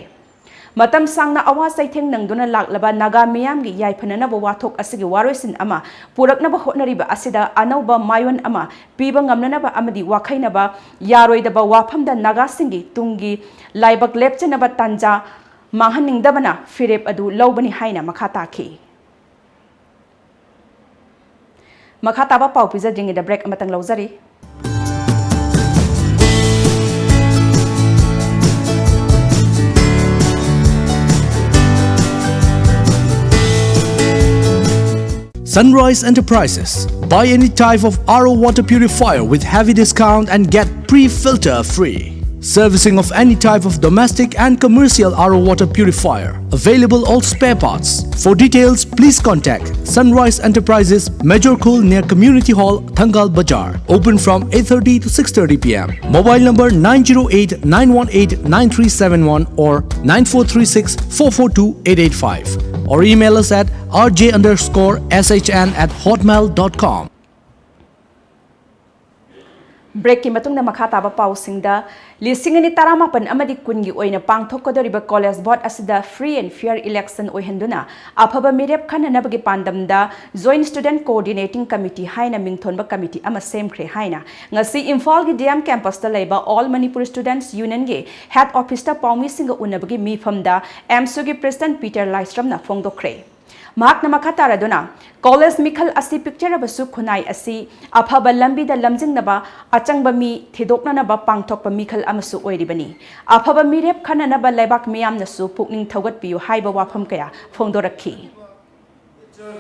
ꯃꯇꯝ ꯁꯥꯡꯅ ꯑꯋꯥ ꯆꯩꯊꯦꯡ ꯅꯪꯗꯨꯅ ꯂꯥꯛꯂꯕ ꯅꯥꯒꯥ ꯃꯤꯌꯥꯝꯒꯤ ꯌꯥꯏꯐꯅꯅꯕ ꯋꯥꯊꯣꯛ ꯑꯁꯤꯒꯤ ꯋꯥꯔꯣꯏꯁꯤꯟ ꯑꯃ ꯄꯨꯔꯛꯅꯕ ꯍꯣꯠꯅꯔꯤꯕ ꯑꯁꯤꯗ ꯑꯅꯧꯕ ꯃꯥꯏꯑꯣꯟ ꯑꯃ ꯄꯤꯕ ꯉꯝꯅꯅꯕ ꯑꯃꯗꯤ ꯋꯥꯈꯩꯅꯕ ꯌꯥꯔꯣꯏꯗꯕ ꯋꯥꯐꯝꯗ ꯅꯥꯒꯥꯁꯤꯡꯒꯤ ꯇꯨꯡꯒꯤ ꯂꯥꯏꯕꯛ ꯂꯦꯞꯆꯅꯕ ꯇꯥꯟꯖꯥ ꯃꯥꯡꯍꯟꯅꯤꯡꯗꯕꯅ ꯐꯤꯔꯦꯞ ꯑꯗꯨ ꯂꯧꯕꯅꯤ ꯍꯥꯏꯅ ꯃꯈꯥ ꯇꯥꯈꯤ꯫ ꯃꯈꯥ ꯇꯥꯕ ꯄꯥꯎ ꯄꯤꯖꯗ꯭ꯔꯤꯉꯩꯗ ꯕ꯭ꯔꯦꯛ ꯑꯃꯇꯪ ꯂꯧꯖꯔꯤ꯫ Sunrise Enterprises. Buy any type of R O water purifier with heavy discount and get pre-filter free. Servicing of any type of domestic and commercial R O water purifier. Available all spare parts. For details, please contact Sunrise Enterprises, Major Khul near Community Hall, Thangal Bazar. Open from eight thirty to six thirty p m. Mobile number nine zero eight nine one eight nine three seven one or nine four three six four four two eight eight five. Or email us at R J underscore S H N at hotmail dot com. ꯕ꯭ꯔꯦꯛꯀꯤ ꯃꯇꯨꯡꯗ ꯃꯈꯥ ꯇꯥꯕ ꯄꯥꯎꯁꯤꯡꯗ, ꯂꯤꯁꯤꯡ ꯑꯅꯤ ꯇꯔꯥꯃꯥꯄꯟ ꯑꯃꯗꯤ ꯀꯨꯟꯒꯤ ꯑꯣꯏꯅ ꯄꯥꯡꯊꯣꯛꯀꯗꯧꯔꯤꯕ college ꯕꯣꯔꯗ ꯑꯁꯤꯗ free and fair election ꯑꯣꯏꯍꯟꯗꯨꯅ ꯑꯐꯕ ꯃꯤꯔꯦꯞ ꯈꯟꯅꯅꯕꯒꯤ ꯄꯥꯟꯗꯝꯗ Joint Student Coordinating Committee ꯍꯥꯏꯅ ꯃꯤꯡꯊꯣꯟꯕ ꯀꯃꯤꯇꯤ ꯑꯃ ꯁꯦꯝꯈ꯭ꯔꯦ ꯍꯥꯏꯅ ꯉꯁꯤ ꯏꯝꯐꯥꯜꯒꯤ ꯗꯤ ꯑꯦꯝ ꯀꯦꯝꯄꯁꯇ ꯂꯩꯕ All Manipur Students Unionꯒꯤ ꯍꯦꯗ ꯑꯣꯐꯤꯁꯇ ꯄꯥꯎꯃꯤꯁꯤꯡꯒ ꯎꯅꯕꯒꯤ ꯃꯤꯐꯝꯗ ꯑꯦꯝꯁꯨꯒꯤ ꯄ꯭ꯔꯦꯁꯤꯗꯦꯟꯠ ꯄꯤꯇꯔ ꯂꯥꯏꯁ꯭ꯔꯝꯅ ꯐꯣꯡꯗꯣꯛꯈ꯭ꯔꯦ꯫ ꯃꯍꯥꯛꯅ ꯃꯈꯥ ꯇꯥꯔꯗꯨꯅ, ꯀꯣꯂꯦꯖ ꯃꯤꯈꯜ ꯑꯁꯤ ꯄꯤꯛꯆꯔꯕꯁꯨ ꯈꯨꯟꯅꯥꯏ ꯑꯁꯤ ꯑꯐꯕ ꯂꯝꯕꯤꯗ ꯂꯝꯖꯤꯡꯅꯕ, ꯑꯆꯪꯕ ꯃꯤ ꯊꯤꯗꯣꯛꯅꯅꯕ ꯄꯥꯡꯊꯣꯛꯄ ꯃꯤꯈꯜ ꯑꯃꯁꯨ ꯑꯣꯏꯔꯤꯕꯅꯤ꯫ ꯑꯐꯕ ꯃꯤꯔꯦꯞ ꯈꯟꯅꯅꯕ ꯂꯩꯕꯥꯛ ꯃꯤꯌꯥꯝꯅꯁꯨ ꯄꯨꯛꯅꯤꯡ ꯊꯧꯒꯠꯄꯤꯌꯨ ꯍꯥꯏꯕ ꯋꯥꯐꯝ ꯀꯌꯥ ꯐꯣꯡꯗꯣꯔꯛꯈꯤ꯫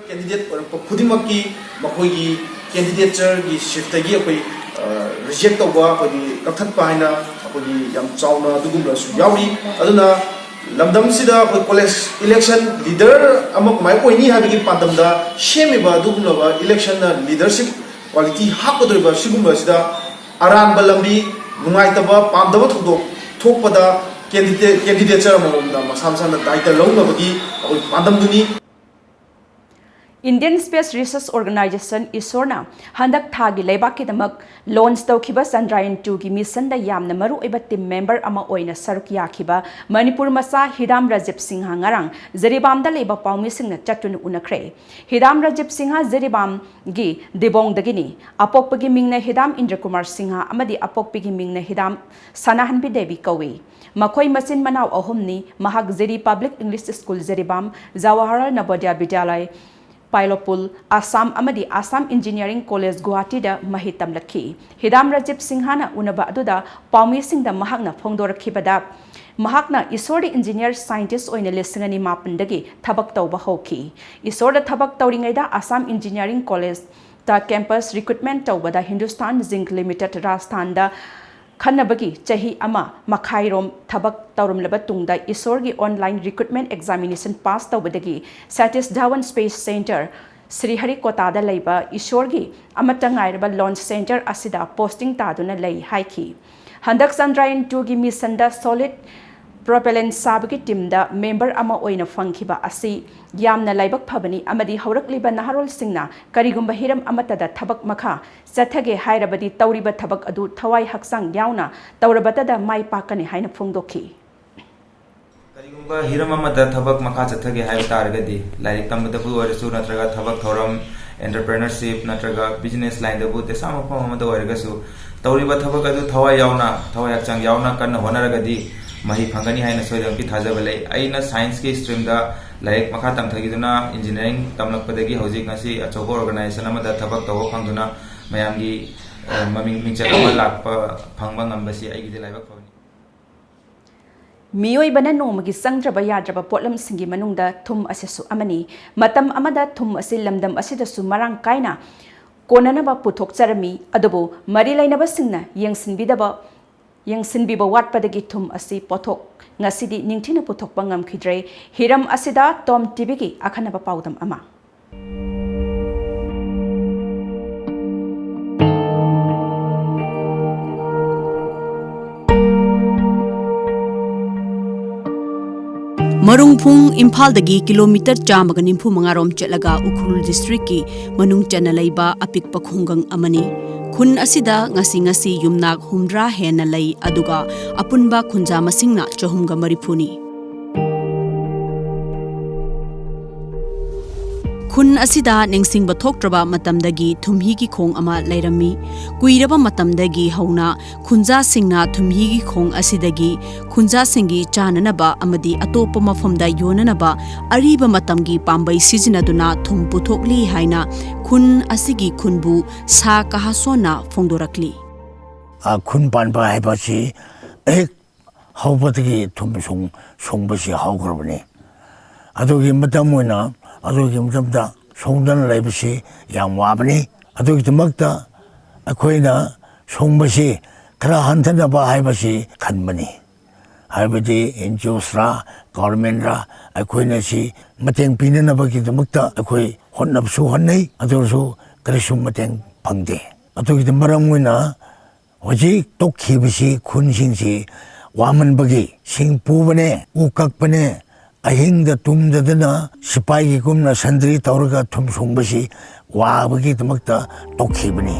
ꯀꯦꯟꯗꯤꯗꯦꯠ ꯑꯣꯏꯔꯛꯄ ꯈꯨꯗꯤꯡꯃꯛꯀꯤ ꯃꯈꯣꯏꯒꯤ ꯀꯦꯟꯗꯤꯗꯦꯆꯔꯒꯤ ꯁꯤꯠꯇꯒꯤ ꯑꯩꯈꯣꯏ ꯔꯤꯖꯦꯛ ꯇꯧꯕ, ꯑꯩꯈꯣꯏꯒꯤ ꯀꯛꯊꯠꯄ ꯍꯥꯏꯅ ꯑꯩꯈꯣꯏꯒꯤ ꯌꯥꯝ ꯆꯥꯎꯅ ꯑꯗꯨꯒꯨꯝꯕꯁꯨ ꯌꯥꯎꯔꯤ꯫ ꯑꯗꯨꯅ ꯂꯝꯗꯝꯁꯤꯗ ꯑꯩꯈꯣꯏ ꯀꯣꯂꯦꯖ ꯏꯂꯦꯛꯁꯟ ꯂꯤꯗꯔ ꯑꯃ ꯀꯃꯥꯏꯅ ꯑꯣꯏꯅꯤ ꯍꯥꯏꯕꯒꯤ ꯄꯥꯟꯗꯝꯗ ꯁꯦꯝꯃꯤꯕ ꯑꯗꯨꯒꯨꯝꯂꯕ ꯏꯂꯦꯛꯁꯟꯅ ꯂꯤꯗꯔꯁꯤꯞ ꯀ꯭ꯋꯥꯂꯤꯇꯤ ꯍꯥꯞꯀꯗꯧꯔꯤꯕ ꯁꯤꯒꯨꯝꯕꯁꯤꯗ ꯑꯔꯥꯟꯕ ꯂꯝꯕꯤ, ꯅꯨꯡꯉꯥꯏꯇꯕ, ꯄꯥꯝꯗꯕ ꯊꯧꯗꯣꯛ ꯊꯣꯛꯄꯗ ꯀꯦꯟꯗꯤꯗꯦꯠ ꯀꯦꯟꯗꯤꯗꯦꯆꯔ ꯑꯃꯃꯝꯅ ꯃꯁꯥ ꯃꯁꯥꯅ ꯗꯥꯏꯇ ꯂꯧꯅꯕꯒꯤ ꯑꯩꯈꯣꯏ ꯄꯥꯟꯗꯝꯗꯨꯅꯤ꯫ Indian Space Research Organisation, ꯏꯁꯣꯔꯅ ꯍꯟꯗꯛ ꯊꯥꯒꯤ ꯂꯩꯕꯥꯛꯀꯤꯗꯃꯛ ꯂꯣꯟꯆ ꯇꯧꯈꯤꯕ ꯆꯟꯗ꯭ꯔꯌꯥꯟ ꯇꯨꯒꯤ ꯃꯤꯁꯟꯗ ꯌꯥꯝꯅ ꯃꯔꯨꯑꯣꯏꯕ ꯇꯤꯝ ꯃꯦꯝꯕꯔ ꯑꯃ ꯑꯣꯏꯅ ꯁꯔꯨꯛ ꯌꯥꯈꯤꯕ ꯃꯅꯤꯄꯨꯔ ꯃꯆꯥ ꯍꯤꯗꯥꯝ ꯔꯥꯖꯤꯕ ꯁꯤꯡꯍ ꯉꯔꯥꯡ ꯖꯤꯔꯤꯕꯥꯝꯗ ꯂꯩꯕ ꯄꯥꯎꯃꯤꯁꯤꯡꯅ ꯆꯠꯇꯨꯅ ꯎꯅꯈ꯭ꯔꯦ꯫ ꯍꯤꯗꯥꯝ ꯔꯥꯖꯤꯕ ꯁꯤꯡꯍ ꯖꯤꯔꯤꯕꯥꯝꯒꯤ ꯗꯤꯕꯣꯡꯗꯒꯤꯅꯤ꯫ ꯑꯄꯣꯛꯄꯒꯤ ꯃꯤꯡꯅ ꯍꯤꯗꯥꯝ ꯏꯟꯗ꯭ꯔꯀꯨꯃꯥꯔ ꯁꯤꯡꯍ ꯑꯃꯗꯤ ꯑꯄꯣꯛꯄꯤꯒꯤ ꯃꯤꯡꯅ ꯍꯤꯗꯥꯝ ꯁꯅꯥꯍꯟꯕꯤ ꯗꯦꯕꯤ ꯀꯧꯏ꯫ ꯃꯈꯣꯏ ꯃꯆꯤꯟ ꯃꯅꯥꯎ ꯑꯍꯨꯝꯅꯤ꯫ ꯃꯍꯥꯛ Jiri public English school Jiribam, Jawaharlal Navodaya Vidyalaya Pailapool, Assam ꯑꯃꯗꯤ ꯑꯁꯥꯝ ꯏꯟꯖꯤꯅꯤꯌꯥꯔꯤꯡ ꯀꯣꯂꯦꯖ ꯒꯨꯋꯥꯍꯥꯇꯤꯗ ꯃꯍꯩ ꯇꯝꯂꯛꯈꯤ꯫ ꯍꯤꯗꯥꯝ ꯔꯥꯖꯤꯕ ꯁꯤꯡꯍꯅ ꯎꯅꯕ ꯑꯗꯨꯗ ꯄꯥꯎꯃꯤꯁꯤꯡꯗ ꯃꯍꯥꯛꯅ ꯐꯣꯡꯗꯣꯔꯛꯈꯤꯕꯗ, ꯃꯍꯥꯛꯅ ꯏꯁꯣꯔꯗ ꯏꯟꯖꯤꯅꯤꯌꯥꯔ ꯁꯥꯏꯟꯇꯤꯁ ꯑꯣꯏꯅ ꯂꯤꯁꯤꯡ ꯑꯅꯤ ꯃꯥꯄꯟꯗꯒꯤ ꯊꯕꯛ ꯇꯧꯕ ꯍꯧꯈꯤ꯫ ꯏꯁꯣꯔꯗ ꯊꯕꯛ ꯇꯧꯔꯤꯉꯩꯗ ꯑꯁꯥꯝ ꯏꯟꯖꯤꯅꯤꯌꯥꯔꯤꯡ ꯀꯣꯂꯦꯖꯇ ꯀꯦꯝꯄꯁ ꯔꯤꯀ꯭ꯔꯨꯠꯃꯦꯟꯠ ꯇꯧꯕꯗ ꯍꯤꯟꯗꯨꯁꯇꯥꯟ ꯖꯤꯡꯛ ꯂꯤꯃꯤꯇꯦꯗ ꯔꯥꯖꯁꯊꯥꯟꯗ ꯈꯟꯅꯕꯒꯤ ꯆꯍꯤ ꯑꯃ ꯃꯈꯥꯏꯔꯣꯝ ꯊꯕꯛ ꯇꯧꯔꯝꯂꯕ ꯇꯨꯡꯗ ꯏꯁꯣꯔꯒꯤ ꯑꯣꯟꯂꯥꯏꯟ ꯔꯤꯀ꯭ꯔꯨꯠꯃꯦꯟꯠ ꯑꯦꯛꯖꯥꯃꯤꯅꯦꯁꯟ ꯄꯥꯁ ꯇꯧꯕꯗꯒꯤ ꯁꯇꯤꯁ ꯙꯥꯋꯟ ꯁ꯭ꯄꯦꯁ ꯁꯦꯟꯇꯔ, ꯁ꯭ꯔꯤꯍꯔꯤꯀꯣꯇꯥꯗ ꯂꯩꯕ ꯏꯁꯣꯔꯒꯤ ꯑꯃꯠꯇ ꯉꯥꯏꯔꯕ ꯂꯣꯟꯆ ꯁꯦꯟꯇꯔ ꯑꯁꯤꯗ ꯄꯣꯁꯇꯤꯡ ꯇꯥꯗꯨꯅ ꯂꯩ ꯍꯥꯏꯈꯤ꯫ ꯍꯟꯗꯛ ꯆꯟꯗ꯭ꯔꯌꯥꯟ ꯇꯨꯒꯤ ꯃꯤꯁꯟꯗ ꯁꯣꯂꯤꯗ ꯄ꯭ꯔꯣꯄꯦꯂꯦꯟꯠ ꯁꯥꯕꯒꯤ ꯇꯤꯝꯗ ꯃꯦꯝꯕꯔ ꯑꯃ ꯑꯣꯏꯅ ꯐꯪꯈꯤꯕ ꯑꯁꯤ ꯌꯥꯝꯅ ꯂꯥꯏꯕꯛ ꯐꯕꯅꯤ ꯑꯃꯗꯤ ꯍꯧꯔꯛꯂꯤꯕ ꯅꯍꯥꯔꯣꯜꯁꯤꯡꯅ ꯀꯔꯤꯒꯨꯝꯕ ꯍꯤꯔꯝ ꯑꯃꯠꯇꯗ ꯊꯕꯛ ꯃꯈꯥ ꯆꯠꯊꯒꯦ ꯍꯥꯏꯔꯕꯗꯤ ꯇꯧꯔꯤꯕ ꯊꯕꯛ ꯑꯗꯨ ꯊꯋꯥꯏ ꯍꯛꯆꯥꯡ ꯌꯥꯎꯅ ꯇꯧꯔꯕꯇꯗ ꯃꯥꯏ ꯄꯥꯛꯀꯅꯤ ꯍꯥꯏꯅ ꯐꯣꯡꯗꯣꯛꯈꯤ꯫ ꯀꯔꯤꯒꯨꯝꯕ ꯍꯤꯔꯝ ꯑꯃꯗ ꯊꯕꯛ ꯃꯈꯥ ꯆꯠꯊꯒꯦ ꯍꯥꯏꯕ ꯇꯥꯔꯒꯗꯤ, ꯂꯥꯏꯔꯤꯛ ꯇꯝꯕꯗꯕꯨ ꯑꯣꯏꯔꯁꯨ ꯅꯠꯇ꯭ꯔꯒ ꯊꯕꯛ ꯊꯧꯔꯝ, ꯑꯦꯟꯇꯔꯄ꯭ꯔꯦꯅꯔꯁꯤꯞ ꯅꯠꯇ꯭ꯔꯒ ꯕꯤꯖꯤꯅꯦꯁ ꯂꯥꯏꯟꯗꯕꯨ ꯗꯦꯁꯥ ꯃꯐꯝ ꯑꯃꯗ ꯑꯣꯏꯔꯒꯁꯨ, ꯇꯧꯔꯤꯕ ꯊꯕꯛ ꯑꯗꯨ ꯊꯋꯥꯏ ꯌꯥꯎꯅ, ꯊꯋꯥꯏ ꯍꯛꯆꯥꯡ ꯌꯥꯎꯅ ꯀꯟꯅ ꯍꯣꯠꯅꯔꯒꯗꯤ ꯃꯍꯩ ꯐꯪꯒꯅꯤ ꯍꯥꯏꯅ ꯁꯣꯏꯗꯅꯃꯛꯀꯤ ꯊꯥꯖꯕ ꯂꯩ꯫ ꯑꯩꯅ ꯁꯥꯏꯟꯁꯀꯤ ꯁ꯭ꯇ꯭ꯔꯤꯝꯗ ꯂꯥꯏꯔꯤꯛ ꯃꯈꯥ ꯇꯝꯊꯈꯤꯗꯨꯅ ꯏꯟꯖꯤꯅꯤꯌꯥꯔꯤꯡ ꯇꯝꯂꯛꯄꯗꯒꯤ ꯍꯧꯖꯤꯛ ꯉꯁꯤ ꯑꯆꯧꯕ ꯑꯣꯔꯒꯅꯥꯏꯖꯦꯁꯟ ꯑꯃꯗ ꯊꯕꯛ ꯇꯧꯕ ꯐꯪꯗꯨꯅ ꯃꯌꯥꯝꯒꯤ, ꯑ, ꯃꯃꯤꯡ ꯃꯤꯡꯆꯠ ꯑꯃ ꯂꯥꯛꯄ ꯐꯪꯕ ꯉꯝꯕꯁꯤ ꯑꯩꯒꯤꯗꯤ ꯂꯥꯏꯕꯛ ꯐꯕꯅꯤ꯫ ꯃꯤꯑꯣꯏꯕꯅ ꯅꯣꯡꯃꯒꯤ ꯆꯪꯗ꯭ꯔꯕ ꯌꯥꯗ꯭ꯔꯕ ꯄꯣꯠꯂꯝꯁꯤꯡꯒꯤ ꯃꯅꯨꯡꯗ ꯊꯨꯝ ꯑꯁꯤꯁꯨ ꯑꯃꯅꯤ꯫ ꯃꯇꯝ ꯑꯃꯗ ꯊꯨꯝ ꯑꯁꯤ ꯂꯝꯗꯝ ꯑꯁꯤꯗꯁꯨ ꯃꯔꯥꯡ ꯀꯥꯏꯅ ꯀꯣꯟꯅꯅꯕ ꯄꯨꯊꯣꯛꯆꯔꯝꯃꯤ꯫ ꯑꯗꯨꯕꯨ ꯃꯔꯤ ꯂꯩꯅꯕꯁꯤꯡꯅ ꯌꯦꯡꯁꯤꯟꯕꯤꯗꯕ, ꯌꯦꯡꯁꯤꯟꯕꯤꯕ ꯋꯥꯠꯄꯗꯒꯤ ꯊꯨꯝ ꯑꯁꯤ ꯄꯣꯠꯊꯣꯛ ꯉꯁꯤꯗꯤ ꯅꯤꯡꯊꯤꯅ ꯄꯨꯊꯣꯛꯄ ꯉꯝꯈꯤꯗ꯭ꯔꯦ꯫ ꯍꯤꯔꯝ ꯑꯁꯤꯗ ꯇꯣꯝ ꯇꯤꯚꯤꯒꯤ ꯑꯈꯟꯅꯕ ꯄꯥꯎꯗꯝ ꯑꯃ꯫ ꯃꯔꯨꯡꯐꯨꯡ ꯏꯝꯐꯥꯜꯗꯒꯤ ꯀꯤꯂꯣꯃꯤꯇꯔ ꯆꯥꯝꯃꯒ ꯅꯤꯐꯨ ꯃꯉꯥ ꯔꯣꯝ ꯆꯠꯂꯒ ꯎꯈ꯭ꯔꯨꯜ ꯗꯤꯁꯇ꯭ꯔꯤꯛꯀꯤ ꯃꯅꯨꯡ ꯆꯟꯅ ꯂꯩꯕ ꯑꯄꯤꯛꯄ ꯈꯨꯡꯒꯪ ꯑꯃꯅꯤ꯫ ꯈꯨꯟ ꯑꯁꯤꯗ ꯉꯁꯤ ꯉꯁꯤ ꯌꯨꯝꯅꯥꯛ ꯍꯨꯝꯗ꯭ꯔꯥ ꯍꯦꯟꯅ ꯂꯩ, ꯑꯗꯨꯒ ꯑꯄꯨꯟꯕ ꯈꯨꯟꯖꯥ ꯃꯁꯤꯡꯅ ꯆꯍꯨꯝꯒ ꯃꯔꯤꯐꯨꯅꯤ꯫ ꯈꯨꯟ ꯑꯁꯤꯗ ꯅꯤꯡꯁꯤꯡꯕ ꯊꯣꯛꯇ꯭ꯔꯕ ꯃꯇꯝꯗꯒꯤ ꯊꯨꯝꯍꯤꯒꯤ ꯈꯣꯡ ꯑꯃ ꯂꯩꯔꯝꯃꯤ꯫ ꯀꯨꯏꯔꯕ ꯃꯇꯝꯗꯒꯤ ꯍꯧꯅ ꯈꯨꯟꯖꯥꯁꯤꯡꯅ ꯊꯨꯝꯍꯤꯒꯤ ꯈꯣꯡ ꯑꯁꯤꯗꯒꯤ ꯈꯨꯟꯖꯥꯁꯤꯡꯒꯤ ꯆꯥꯅꯅꯕ ꯑꯃꯗꯤ ꯑꯇꯣꯞꯄ ꯃꯐꯝꯗ ꯌꯣꯟꯅꯅꯕ ꯑꯔꯤꯕ ꯃꯇꯝꯒꯤ ꯄꯥꯝꯕꯩ ꯁꯤꯖꯤꯟꯅꯗꯨꯅ ꯊꯨꯝ ꯄꯨꯊꯣꯛꯂꯤ ꯍꯥꯏꯅ ꯈꯨꯟ ꯑꯁꯤꯒꯤ ꯈꯨꯟꯕꯨ ꯁꯥ ꯀꯍꯥꯁꯣꯟꯅ ꯐꯣꯡꯗꯣꯔꯛꯂꯤ꯫ ꯑ, ꯈꯨꯟ ꯄꯥꯟꯕ ꯍꯥꯏꯕꯁꯤ ꯍꯦꯛ ꯍꯧꯕꯗꯒꯤ ꯊꯨꯝ ꯁꯨꯡ-, ꯁꯨꯡꯕꯁꯤ ꯍꯧꯈ꯭ꯔꯕꯅꯤ꯫ ꯑꯗꯨꯒꯤ ꯃꯇꯝ ꯑꯣꯏꯅ, ꯑꯗꯨꯒꯤ ꯃꯇꯝꯗ ꯁꯨꯡꯗꯅ ꯂꯩꯕꯁꯤ ꯌꯥꯝ ꯋꯥꯕꯅꯤ꯫ ꯑꯗꯨꯒꯤꯗꯃꯛꯇ ꯑꯩꯈꯣꯏꯅ ꯁꯨꯡꯕꯁꯤ ꯈꯔ ꯍꯟꯊꯅꯕ ꯍꯥꯏꯕꯁꯤ ꯈꯟꯕꯅꯤ꯫ ꯍꯥꯏꯕꯗꯤ ꯑꯦꯟ ꯖꯤ ꯑꯣꯁꯔꯥ, ꯒꯣꯚꯔꯟꯃꯦꯟꯔ, ꯑꯩꯈꯣꯏꯅ ꯁꯤ ꯃꯇꯦꯡ ꯄꯤꯅꯅꯕꯒꯤꯗꯃꯛꯇ ꯑꯩꯈꯣꯏ ꯍꯣꯠꯅꯕꯁꯨ ꯍꯣꯠꯅꯩ, ꯑꯗꯨ ꯑꯣꯏꯔꯁꯨ ꯀꯔꯤꯁꯨ ꯃꯇꯦꯡ ꯐꯪꯗꯦ꯫ ꯑꯗꯨꯒꯤꯗꯤ ꯃꯔꯝ ꯑꯣꯏꯅ ꯍꯧꯖꯤꯛ ꯇꯣꯛꯈꯤꯕꯁꯤ ꯈꯨꯟꯁꯤꯡꯁꯤ ꯋꯥꯃꯟꯕꯒꯤ ꯁꯤꯡ ꯄꯨꯕꯅꯦ, ꯎ ꯀꯛꯄꯅꯦ, ꯑꯍꯤꯡꯗ ꯇꯨꯝꯗꯗꯅ ꯁꯤꯄꯥꯏꯒꯤꯒꯨꯝꯅ ꯁꯟꯗ꯭ꯔꯤ ꯇꯧꯔꯒ ꯊꯨꯝ ꯁꯨꯡꯕꯁꯤ ꯋꯥꯕꯒꯤꯗꯃꯛꯇ ꯇꯣꯛꯈꯤꯕꯅꯤ꯫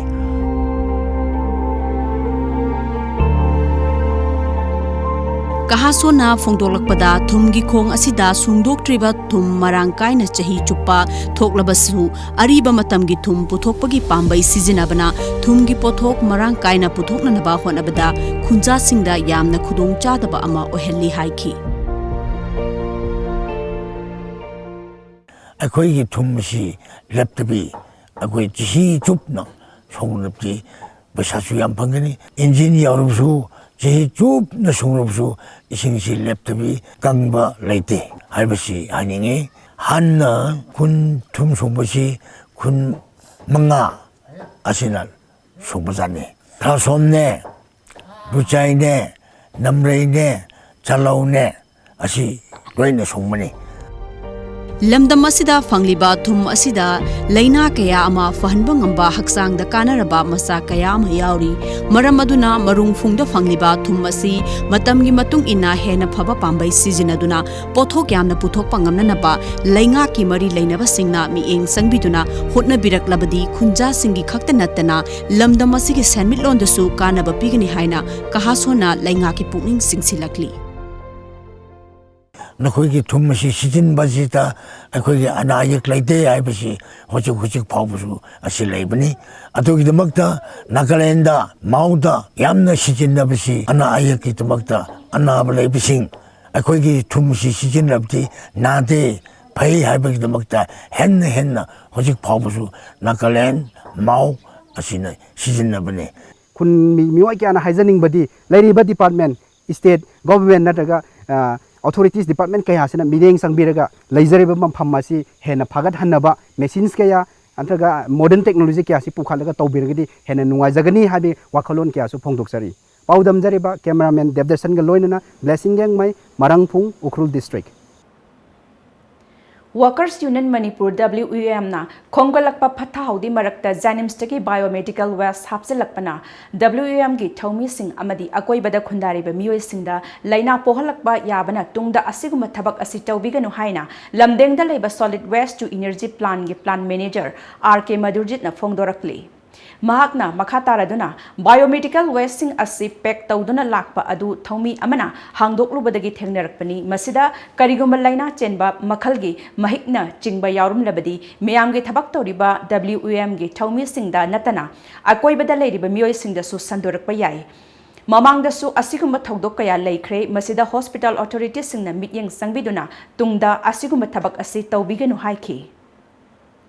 ꯀꯍꯥꯁꯣꯟꯅ ꯐꯣꯡꯗꯣꯛꯂꯛꯄꯗ, ꯊꯨꯝꯒꯤ ꯈꯣꯡ ꯑꯁꯤꯗ ꯁꯨꯡꯗꯣꯛꯇ꯭ꯔꯤꯕ ꯊꯨꯝ ꯃꯔꯥꯡ ꯀꯥꯏꯅ ꯆꯍꯤ ꯆꯨꯞꯄ ꯊꯣꯛꯂꯕꯁꯨ, ꯑꯔꯤꯕ ꯃꯇꯝꯒꯤ ꯊꯨꯝ ꯄꯨꯊꯣꯛꯄꯒꯤ ꯄꯥꯝꯕꯩ ꯁꯤꯖꯤꯟꯅꯕꯅ ꯊꯨꯝꯒꯤ ꯄꯣꯠꯊꯣꯛ ꯃꯔꯥꯡ ꯀꯥꯏꯅ ꯄꯨꯊꯣꯛꯅꯅꯕ ꯍꯣꯠꯅꯕꯗ ꯈꯨꯟꯖꯥꯁꯤꯡꯗ ꯌꯥꯝꯅ ꯈꯨꯗꯣꯡꯆꯥꯗꯕ ꯑꯃ ꯑꯣꯏꯍꯜꯂꯤ ꯍꯥꯏꯈꯤ꯫ ꯑꯩꯈꯣꯏꯒꯤ ꯊꯨꯝ ꯑꯁꯤ ꯂꯦꯞꯇꯕꯤ ꯑꯩꯈꯣꯏ ꯆꯍꯤ ꯆꯨꯞꯅ ꯁꯣꯡꯂꯕꯗꯤ ꯄꯩꯁꯥꯁꯨ ꯌꯥꯝ ꯐꯪꯒꯅꯤ꯫ ꯏꯟꯖꯤꯟ ꯌꯥꯎꯔꯕꯁꯨ, ꯆꯍꯤ ꯆꯨꯞꯅ ꯁꯣꯡꯂꯕꯁꯨ ꯏꯁꯤꯡꯁꯤ ꯂꯦꯞꯇꯕꯤ ꯀꯪꯕ ꯂꯩꯇꯦ ꯍꯥꯏꯕꯁꯤ ꯍꯥꯏꯅꯤꯡꯉꯤ꯫ ꯍꯥꯟꯅ ꯈꯨꯟ ꯊꯨꯝ ꯁꯣꯡꯕꯁꯤ ꯈꯨꯟ ꯃꯉꯥ ꯑꯁꯤꯅ ꯁꯣꯡꯕꯖꯥꯠꯅꯤ꯫ ꯊ꯭ꯔꯥꯁꯣꯝꯅꯦ, ꯕꯨꯆꯥꯏꯅꯦ, ꯅꯝꯔꯩꯅꯦ, ꯆꯥꯂꯧꯅꯦ, ꯑꯁꯤ ꯂꯣꯏꯅ ꯁꯣꯡꯕꯅꯤ꯫ ꯂꯝꯗꯝ ꯑꯁꯤꯗ ꯐꯪꯂꯤꯕ ꯊꯨꯝ ꯑꯁꯤꯗ ꯂꯥꯏꯅꯥ ꯀꯌꯥ ꯑꯃ ꯐꯍꯟꯕ ꯉꯝꯕ ꯍꯛꯆꯥꯡꯗ ꯀꯥꯟꯅꯔꯕ ꯃꯆꯥꯛ ꯀꯌꯥ ꯑꯃ ꯌꯥꯎꯔꯤ꯫ ꯃꯔꯝ ꯑꯗꯨꯅ ꯃꯔꯨꯡ ꯐꯨꯡꯗ ꯐꯪꯂꯤꯕ ꯊꯨꯝ ꯑꯁꯤ ꯃꯇꯝꯒꯤ ꯃꯇꯨꯡ ꯏꯟꯅ ꯍꯦꯟꯅ ꯐꯕ ꯄꯥꯝꯕꯩ ꯁꯤꯖꯤꯟꯅꯗꯨꯅ ꯄꯣꯠꯊꯣꯛ ꯌꯥꯝꯅ ꯄꯨꯊꯣꯛꯄ ꯉꯝꯅꯅꯕ ꯂꯩꯉꯥꯛꯀꯤ ꯃꯔꯤ ꯂꯩꯅꯕꯁꯤꯡꯅ ꯃꯤꯠꯌꯦꯡ ꯆꯪꯕꯤꯗꯨꯅ ꯍꯣꯠꯅꯕꯤꯔꯛꯂꯕꯗꯤ ꯈꯨꯟꯖꯥꯁꯤꯡꯒꯤ ꯈꯛꯇ ꯅꯠꯇꯅ ꯂꯝꯗꯝ ꯑꯁꯤꯒꯤ ꯁꯦꯟꯃꯤꯠꯂꯣꯟꯗꯁꯨ ꯀꯥꯟꯅꯕ ꯄꯤꯒꯅꯤ ꯍꯥꯏꯅ ꯀꯍꯥꯁꯣꯟꯅ ꯂꯩꯉꯥꯛꯀꯤ ꯄꯨꯛꯅꯤꯡ ꯆꯤꯡꯁꯤꯜꯂꯛꯂꯤ꯫ ꯅꯈꯣꯏꯒꯤ ꯊꯨꯝ ꯑꯁꯤ ꯁꯤꯖꯤꯟꯕꯁꯤꯗ ꯑꯩꯈꯣꯏꯒꯤ ꯑꯅꯥ ꯑꯌꯦꯛ ꯂꯩꯇꯦ ꯍꯥꯏꯕꯁꯤ ꯍꯧꯖꯤꯛ ꯍꯧꯖꯤꯛ ꯐꯥꯎꯕꯁꯨ ꯑꯁꯤ ꯂꯩꯕꯅꯤ꯫ ꯑꯗꯨꯒꯤꯗꯃꯛꯇ ꯅꯥꯒꯥꯂꯦꯟꯗ, ꯃꯥꯎꯗ ꯌꯥꯝꯅ ꯁꯤꯖꯤꯟꯅꯕꯁꯤ ꯑꯅꯥ ꯑꯌꯦꯛꯀꯤꯗꯃꯛꯇ ꯑꯅꯥꯕ ꯂꯩꯕꯁꯤꯡ ꯑꯩꯈꯣꯏꯒꯤ ꯊꯨꯝꯁꯤ ꯁꯤꯖꯤꯟꯅꯕꯗꯤ ꯅꯥꯗꯦ, ꯐꯩ ꯍꯥꯏꯕꯒꯤꯗꯃꯛꯇ ꯍꯦꯟꯅ ꯍꯦꯟꯅ ꯍꯧꯖꯤꯛ ꯐꯥꯎꯕꯁꯨ ꯅꯥꯒꯥꯂꯦꯟ, ꯃꯥꯎ ꯑꯁꯤꯅ ꯁꯤꯖꯤꯟꯅꯕꯅꯤ꯫ ꯈꯨꯟ ꯃꯤ-, ꯃꯤꯑꯣꯏ ꯀꯌꯥꯅ ꯍꯥꯏꯖꯅꯤꯡꯕꯗꯤ ꯂꯩꯔꯤꯕ department, state government ꯅꯠꯇ꯭ꯔꯒ, ꯑ, authorities department ꯀꯌꯥꯁꯤꯅ ꯃꯤꯠꯌꯦꯡ ꯆꯪꯕꯤꯔꯒ ꯂꯩꯖꯔꯤꯕ ꯃꯐꯝ ꯑꯁꯤ ꯍꯦꯟꯅ ꯐꯒꯠꯍꯟꯅꯕ machines ꯀꯌꯥ ꯅꯠꯇ꯭ꯔꯒ modern technology ꯀꯌꯥꯁꯤ ꯄꯨꯈꯠꯂꯒ ꯇꯧꯕꯤꯔꯒꯗꯤ ꯍꯦꯟꯅ ꯅꯨꯡꯉꯥꯏꯖꯒꯅꯤ ꯍꯥꯏꯕꯒꯤ ꯋꯥꯈꯜꯂꯣꯟ ꯀꯌꯥꯁꯨ ꯐꯣꯡꯗꯣꯛꯆꯔꯤ꯫ ꯄꯥꯎꯗꯝꯖꯔꯤꯕ cameraman ꯗꯦꯕꯗꯔꯁꯟꯒ ꯂꯣꯏꯅꯅ Blessing Lengmei, Marangphung, Ukhrul district꯫ Workers Union Manipur, W U M ꯅ ꯈꯣꯝꯒꯠꯂꯛꯄ ꯐꯠꯇ ꯍꯥꯎꯗꯤ ꯃꯔꯛꯇ JNIMS ꯇꯒꯤ biomedical waste ꯍꯥꯞꯆꯤꯜꯂꯛꯄꯅ W U M ꯒꯤ ꯊꯧꯃꯤꯁꯤꯡ ꯑꯃꯗꯤ ꯑꯀꯣꯏꯕꯗ ꯈꯨꯟꯗꯥꯔꯤꯕ ꯃꯤꯑꯣꯏꯁꯤꯡꯗ ꯂꯥꯏꯅꯥ ꯄꯣꯛꯍꯜꯂꯛꯄ ꯌꯥꯕꯅ ꯇꯨꯡꯗ ꯑꯁꯤꯒꯨꯝꯕ ꯊꯕꯛ ꯑꯁꯤ ꯇꯧꯕꯤꯒꯅꯨ ꯍꯥꯏꯅ ꯂꯝꯗꯦꯡꯗ ꯂꯩꯕ solid waste to energy plant ꯒꯤ plant manager R K ꯃꯙꯨꯔꯖꯤꯠꯅ ꯐꯣꯡꯗꯣꯔꯛꯂꯤ꯫ ꯃꯍꯥꯛꯅ ꯃꯈꯥ ꯇꯥꯔꯗꯨꯅ biomedical waste ꯁꯤꯡ ꯑꯁꯤ pack ꯇꯧꯗꯨꯅ ꯂꯥꯛꯄ ꯑꯗꯨ ꯊꯧꯃꯤ ꯑꯃꯅ ꯍꯥꯡꯗꯣꯛꯂꯨꯕꯗꯒꯤ ꯊꯦꯡꯅꯔꯛꯄꯅꯤ꯫ ꯃꯁꯤꯗ ꯀꯔꯤꯒꯨꯝꯕ ꯂꯥꯏꯅꯥ ꯆꯦꯟꯕ ꯃꯈꯜꯒꯤ ꯃꯍꯤꯛꯅ ꯆꯤꯡꯕ ꯌꯥꯎꯔꯝꯂꯕꯗꯤ ꯃꯤꯌꯥꯝꯒꯤ ꯊꯕꯛ ꯇꯧꯔꯤꯕ W U M ꯒꯤ ꯊꯧꯃꯤꯁꯤꯡꯗ ꯅꯠꯇꯅ ꯑꯀꯣꯏꯕꯗ ꯂꯩꯔꯤꯕ ꯃꯤꯑꯣꯏꯁꯤꯡꯗꯁꯨ ꯁꯟꯗꯣꯔꯛꯄ ꯌꯥꯏ꯫ ꯃꯃꯥꯡꯗꯁꯨ ꯑꯁꯤꯒꯨꯝꯕ ꯊꯧꯗꯣꯛ ꯀꯌꯥ ꯂꯩꯈ꯭ꯔꯦ, ꯃꯁꯤꯗ ꯍꯣꯁꯄꯤꯇꯥꯜ ꯑꯣꯊꯣꯔꯤꯇꯤꯁꯤꯡꯅ ꯃꯤꯠꯌꯦꯡ ꯆꯪꯕꯤꯗꯨꯅ ꯇꯨꯡꯗ ꯑꯁꯤꯒꯨꯝꯕ ꯊꯕꯛ ꯑꯁꯤ ꯇꯧꯕꯤꯒꯅꯨ ꯍꯥꯏꯈꯤ꯫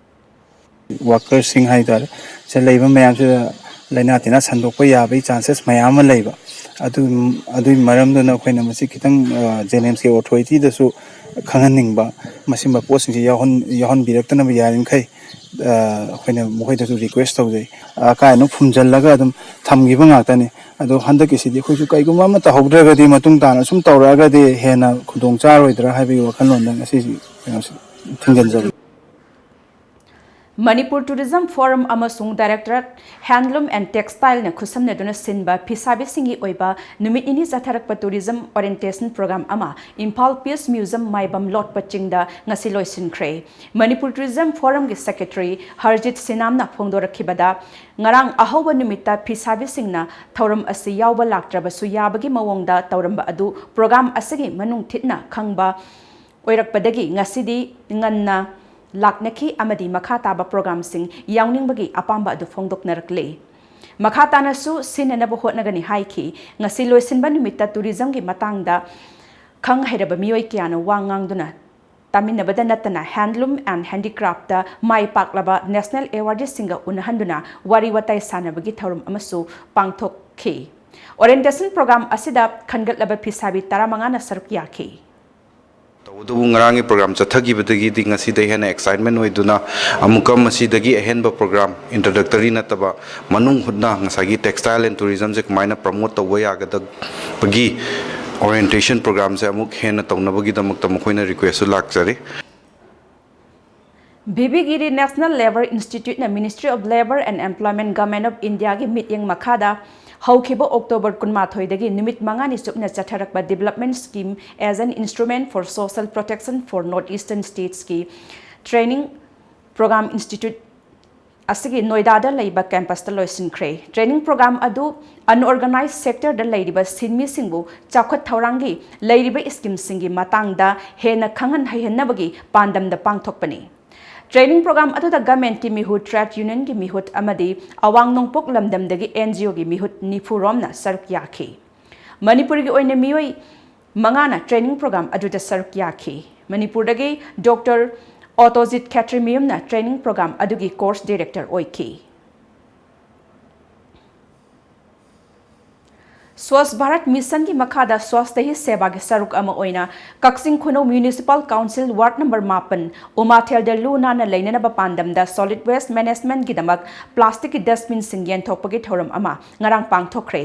ꯋꯥꯀꯔꯁꯤꯡ ꯍꯥꯏꯇꯥꯔꯦ, ꯁꯦ ꯂꯩꯕ ꯃꯌꯥꯝꯁꯤꯗ ꯂꯥꯏꯅꯥ ꯇꯤꯟꯅꯥ ꯁꯟꯗꯣꯛꯄ ꯌꯥꯕꯒꯤ ꯆꯥꯟꯁꯦꯁ ꯃꯌꯥꯝ ꯑꯃ ꯂꯩꯕ꯫ ꯑꯗꯨ, ꯑꯗꯨꯒꯤ ꯃꯔꯝꯗꯨꯅ ꯑꯩꯈꯣꯏꯅ ꯃꯁꯤ ꯈꯤꯇꯪ ꯖꯦꯅꯤꯝꯁꯀꯤ ꯑꯣꯊꯣꯔꯤꯇꯤꯗꯁꯨ ꯈꯪꯍꯟꯅꯤꯡꯕ, ꯃꯁꯤꯒꯨꯝꯕ ꯄꯣꯠꯁꯤꯡꯁꯤ ꯌꯥꯎꯍꯟ-, ꯌꯥꯎꯍꯟꯕꯤꯔꯛꯇꯅꯕ ꯌꯥꯔꯤꯃꯈꯩ ꯑꯩꯈꯣꯏꯅ ꯃꯈꯣꯏꯗꯁꯨ ꯔꯤꯀ꯭ꯋꯦꯁ ꯇꯧꯖꯩ꯫ ꯑꯀꯥꯏ ꯑꯅꯧ ꯐꯨꯝꯖꯤꯜꯂꯒ ꯑꯗꯨꯝ ꯊꯝꯈꯤꯕ ꯉꯥꯛꯇꯅꯤ꯫ ꯑꯗꯣ ꯍꯟꯗꯛꯀꯤꯁꯤꯗꯤ ꯑꯩꯈꯣꯏꯁꯨ ꯀꯩꯒꯨꯝꯕ ꯑꯃ ꯇꯧꯍꯧꯗ꯭ꯔꯒꯗꯤ, ꯃꯇꯨꯡ ꯇꯥꯅ ꯁꯨꯝ ꯇꯧꯔꯛꯑꯒꯗꯤ ꯍꯦꯟꯅ ꯈꯨꯗꯣꯡ ꯆꯥꯔꯣꯏꯗ꯭ꯔꯥ ꯍꯥꯏꯕꯒꯤ ꯋꯥꯈꯜꯂꯣꯟꯗ ꯉꯁꯤꯁꯤ ꯀꯩꯅꯣꯁꯤ ꯊꯤꯡꯖꯤꯟꯖꯕꯅꯤ꯫ ꯃꯅꯤꯄꯨꯔ ꯇꯨꯔꯤꯖꯝ ꯐꯣꯔꯝ ꯑꯃꯁꯨꯡ ꯗꯥꯏꯔꯦꯛꯇꯣꯔꯦꯠ ꯍꯦꯟꯗꯂꯨꯝ ꯑꯦꯟ ꯇꯦꯛꯁꯇꯥꯏꯜꯅ ꯈꯨꯠꯁꯝꯅꯗꯨꯅ ꯁꯤꯟꯕ ꯐꯤꯁꯥꯕꯤꯁꯤꯡꯒꯤ ꯑꯣꯏꯕ ꯅꯨꯃꯤꯠ ꯅꯤꯅꯤ ꯆꯠꯊꯔꯛꯄ ꯇꯨꯔꯤꯖꯝ ꯑꯣꯔꯤꯌꯦꯟꯇꯦꯁꯟ ꯄ꯭ꯔꯣꯒ꯭ꯔꯥꯝ ꯑꯃ ꯏꯝꯐꯥꯜ ꯄꯤꯁ ꯃ꯭ꯌꯨꯖꯝ ꯃꯥꯏꯕꯝ ꯂꯣꯠꯄ ꯆꯤꯡꯗ ꯉꯁꯤ ꯂꯣꯏꯁꯤꯟꯈ꯭ꯔꯦ꯫ ꯃꯅꯤꯄꯨꯔ ꯇꯨꯔꯤꯖꯝ ꯐꯣꯔꯝꯒꯤ ꯁꯦꯀ꯭ꯔꯦꯇꯔꯤ ꯍꯔꯖꯤꯠ ꯁꯤꯅꯥꯝꯅ ꯐꯣꯡꯗꯣꯔꯛꯈꯤꯕꯗ, ꯉꯔꯥꯡ ꯑꯍꯧꯕ ꯅꯨꯃꯤꯠꯇ ꯐꯤꯁꯥꯕꯤꯁꯤꯡꯅ ꯊꯧꯔꯝ ꯑꯁꯤ ꯌꯥꯎꯕ ꯂꯥꯛꯇ꯭ꯔꯕꯁꯨ ꯌꯥꯕꯒꯤ ꯃꯑꯣꯡꯗ ꯇꯧꯔꯝꯕ ꯑꯗꯨ ꯄ꯭ꯔꯣꯒ꯭ꯔꯥꯝ ꯑꯁꯤꯒꯤ ꯃꯅꯨꯡ ꯊꯤꯠꯅ ꯈꯪꯕ ꯑꯣꯏꯔꯛꯄꯗꯒꯤ ꯉꯁꯤꯗꯤ ꯉꯟꯅ ꯂꯥꯛꯅꯈꯤ ꯑꯃꯗꯤ ꯃꯈꯥ ꯇꯥꯕ ꯄ꯭ꯔꯣꯒ꯭ꯔꯥꯝꯁꯤꯡ ꯌꯥꯎꯅꯤꯡꯕꯒꯤ ꯑꯄꯥꯝꯕ ꯑꯗꯨ ꯐꯣꯡꯗꯣꯛꯅꯔꯛꯂꯦ꯫ ꯃꯈꯥ ꯇꯥꯅꯁꯨ ꯁꯤꯟꯅꯅꯕ ꯍꯣꯠꯅꯒꯅꯤ ꯍꯥꯏꯈꯤ꯫ ꯉꯁꯤ ꯂꯣꯏꯁꯤꯟꯕ ꯅꯨꯃꯤꯠꯇ ꯇꯨꯔꯤꯖꯝꯒꯤ ꯃꯇꯥꯡꯗ ꯈꯪ ꯍꯩꯔꯕ ꯃꯤꯑꯣꯏ ꯀꯌꯥꯅ ꯋꯥ ꯉꯥꯡꯗꯨꯅ ꯇꯥꯃꯤꯟꯅꯕꯗ ꯅꯠꯇꯅ ꯍꯦꯟꯗꯂꯨꯝ ꯑꯦꯟ ꯍꯦꯟꯗꯤꯀ꯭ꯔꯥꯐꯇ ꯃꯥꯏ ꯄꯥꯛꯂꯕ ꯅꯦꯁꯅꯦꯜ ꯑꯦꯋꯥꯔꯗꯤꯁꯁꯤꯡꯒ ꯎꯅꯍꯟꯗꯨꯅ ꯋꯥꯔꯤ ꯋꯥꯇꯥꯏ ꯁꯥꯟꯅꯕꯒꯤ ꯊꯧꯔꯝ ꯑꯃꯁꯨ ꯄꯥꯡꯊꯣꯛꯈꯤ꯫ ꯑꯣꯔꯤꯌꯦꯟꯇꯦꯁꯟ ꯄ꯭ꯔꯣꯒ꯭ꯔꯥꯝ ꯑꯁꯤꯗ ꯈꯟꯒꯠꯂꯕ ꯐꯤꯁꯥꯕꯤ ꯇꯔꯥꯃꯉꯥꯅ ꯁꯔꯨꯛ ꯌꯥꯈꯤ꯫ ꯇꯧꯕꯇꯕꯨ ꯉꯔꯥꯡꯒꯤ ꯄ꯭ꯔꯣꯒ꯭ꯔꯥꯝ ꯆꯠꯊꯈꯤꯕꯗꯒꯤꯗꯤ ꯉꯁꯤꯗ ꯍꯦꯟꯅ ꯑꯦꯛꯁꯥꯏꯠꯃꯦꯟ ꯑꯣꯏꯗꯨꯅ ꯑꯃꯨꯛꯀ ꯃꯁꯤꯗꯒꯤ ꯑꯍꯦꯟꯕ ꯄ꯭ꯔꯣꯒ꯭ꯔꯥꯝ, ꯏꯟꯇ꯭ꯔꯣꯗꯛꯇꯔꯤ ꯅꯠꯇꯕ, ꯃꯅꯨꯡ ꯍꯨꯠꯅ ꯉꯁꯥꯏꯒꯤ ꯇꯦꯛꯁꯇꯥꯏꯜ ꯑꯦꯟ ꯇꯨꯔꯤꯖꯝꯁꯦ ꯀꯃꯥꯏꯅ ꯄ꯭ꯔꯃꯣꯠ ꯇꯧꯕ ꯌꯥꯒꯗꯕꯒꯤ ꯑꯣꯔꯤꯌꯦꯟꯇꯦꯁꯟ ꯄ꯭ꯔꯣꯒ꯭ꯔꯥꯝꯁꯦ ꯑꯃꯨꯛ ꯍꯦꯟꯅ ꯇꯧꯅꯕꯒꯤꯗꯃꯛꯇ ꯃꯈꯣꯏꯅ ꯔꯤꯀ꯭ꯋꯦꯁꯁꯨ ꯂꯥꯛꯆꯔꯤ꯫ ꯚꯤꯕꯤꯒꯤꯔꯤ national labour ꯏꯟꯁꯇꯤꯇ꯭ꯌꯨꯠꯅ Ministry of Labour and Employment, Government of Indiaꯒꯤ ꯃꯤꯠꯌꯦꯡ ꯃꯈꯥꯗ ꯍꯧꯈꯤꯕ ꯑꯣꯛꯇꯣꯕꯔ ꯀꯨꯟꯃꯥꯊꯣꯏꯗꯒꯤ ꯅꯨꯃꯤꯠ ꯃꯉꯥꯅꯤ ꯆꯨꯞꯅ ꯆꯠꯊꯔꯛꯄ Development Scheme as an Instrument for Social Protection for North Eastern Statesꯀꯤ training program institute ꯑꯁꯤꯒꯤ ꯅꯣꯏꯗꯥꯗ ꯂꯩꯕ ꯀꯦꯝꯄꯁꯇ ꯂꯣꯏꯁꯤꯟꯈ꯭ꯔꯦ꯫ ꯇ꯭ꯔꯦꯅꯤꯡ ꯄ꯭ꯔꯣꯒ꯭ꯔꯥꯝ ꯑꯗꯨ ꯑꯟꯑꯣꯔꯒꯅꯥꯏꯖ ꯁꯦꯛꯇꯔꯗ ꯂꯩꯔꯤꯕ ꯁꯤꯟꯃꯤꯁꯤꯡꯕꯨ ꯆꯥꯎꯈꯠ ꯊꯧꯔꯥꯡꯒꯤ ꯂꯩꯔꯤꯕ ꯁ꯭ꯀꯤꯝꯁꯤꯡꯒꯤ ꯃꯇꯥꯡꯗ ꯍꯦꯟꯅ ꯈꯪꯍꯟ ꯍꯩꯍꯟꯅꯕꯒꯤ ꯄꯥꯟꯗꯝꯗ ꯄꯥꯡꯊꯣꯛꯄꯅꯤ꯫ Training program ꯑꯗꯨꯗ governmentꯀꯤ ꯃꯤꯍꯨꯠ, trade unionꯒꯤ ꯃꯤꯍꯨꯠ ꯑꯃꯗꯤ ꯑꯋꯥꯡ ꯅꯣꯡꯄꯣꯛ ꯂꯝꯗꯝꯗꯒꯤ NGOꯒꯤ ꯃꯤꯍꯨꯠ ꯅꯤꯐꯨ ꯔꯣꯝꯅ ꯁꯔꯨꯛ ꯌꯥꯈꯤ꯫ ꯃꯅꯤꯄꯨꯔꯒꯤ ꯑꯣꯏꯅ ꯃꯤꯑꯣꯏ ꯃꯉꯥꯅ training program ꯑꯗꯨꯗ ꯁꯔꯨꯛ ꯌꯥꯈꯤ꯫ ꯃꯅꯤꯄꯨꯔꯗꯒꯤ Doctor ꯑꯣꯇꯣꯖꯤꯠ ꯈꯦꯇ꯭ꯔꯤꯃꯌꯨꯝꯅ training program ꯑꯗꯨꯒꯤ course director ꯑꯣꯏꯈꯤ꯫ ꯁ꯭ꯋꯥꯁ ꯚꯥꯔꯠ ꯃꯤꯁꯟꯒꯤ ꯃꯈꯥꯗ ꯁ꯭ꯋꯥꯁꯊ ꯍꯤ ꯁꯦꯕꯥꯒꯤ ꯁꯔꯨꯛ ꯑꯃ ꯑꯣꯏꯅ ꯀꯛꯆꯤꯡ ꯈꯨꯅꯧ ꯃ꯭ꯌꯨꯅꯤꯁꯤꯄꯥꯜ ꯀꯥꯎꯟꯁꯤꯜ ꯋꯥꯔꯗ ꯅꯝꯕꯔ ꯃꯥꯄꯟ ꯎꯃꯥꯊꯦꯜꯗ ꯂꯨ ꯅꯥꯟꯅ ꯂꯩꯅꯅꯕ ꯄꯥꯟꯗꯝꯗ solid waste managementꯒꯤꯗꯃꯛ plasticꯀꯤ dustbinꯁꯤꯡ ꯌꯦꯟꯊꯣꯛꯄꯒꯤ ꯊꯧꯔꯝ ꯑꯃ ꯉꯔꯥꯡ ꯄꯥꯡꯊꯣꯛꯈ꯭ꯔꯦ꯫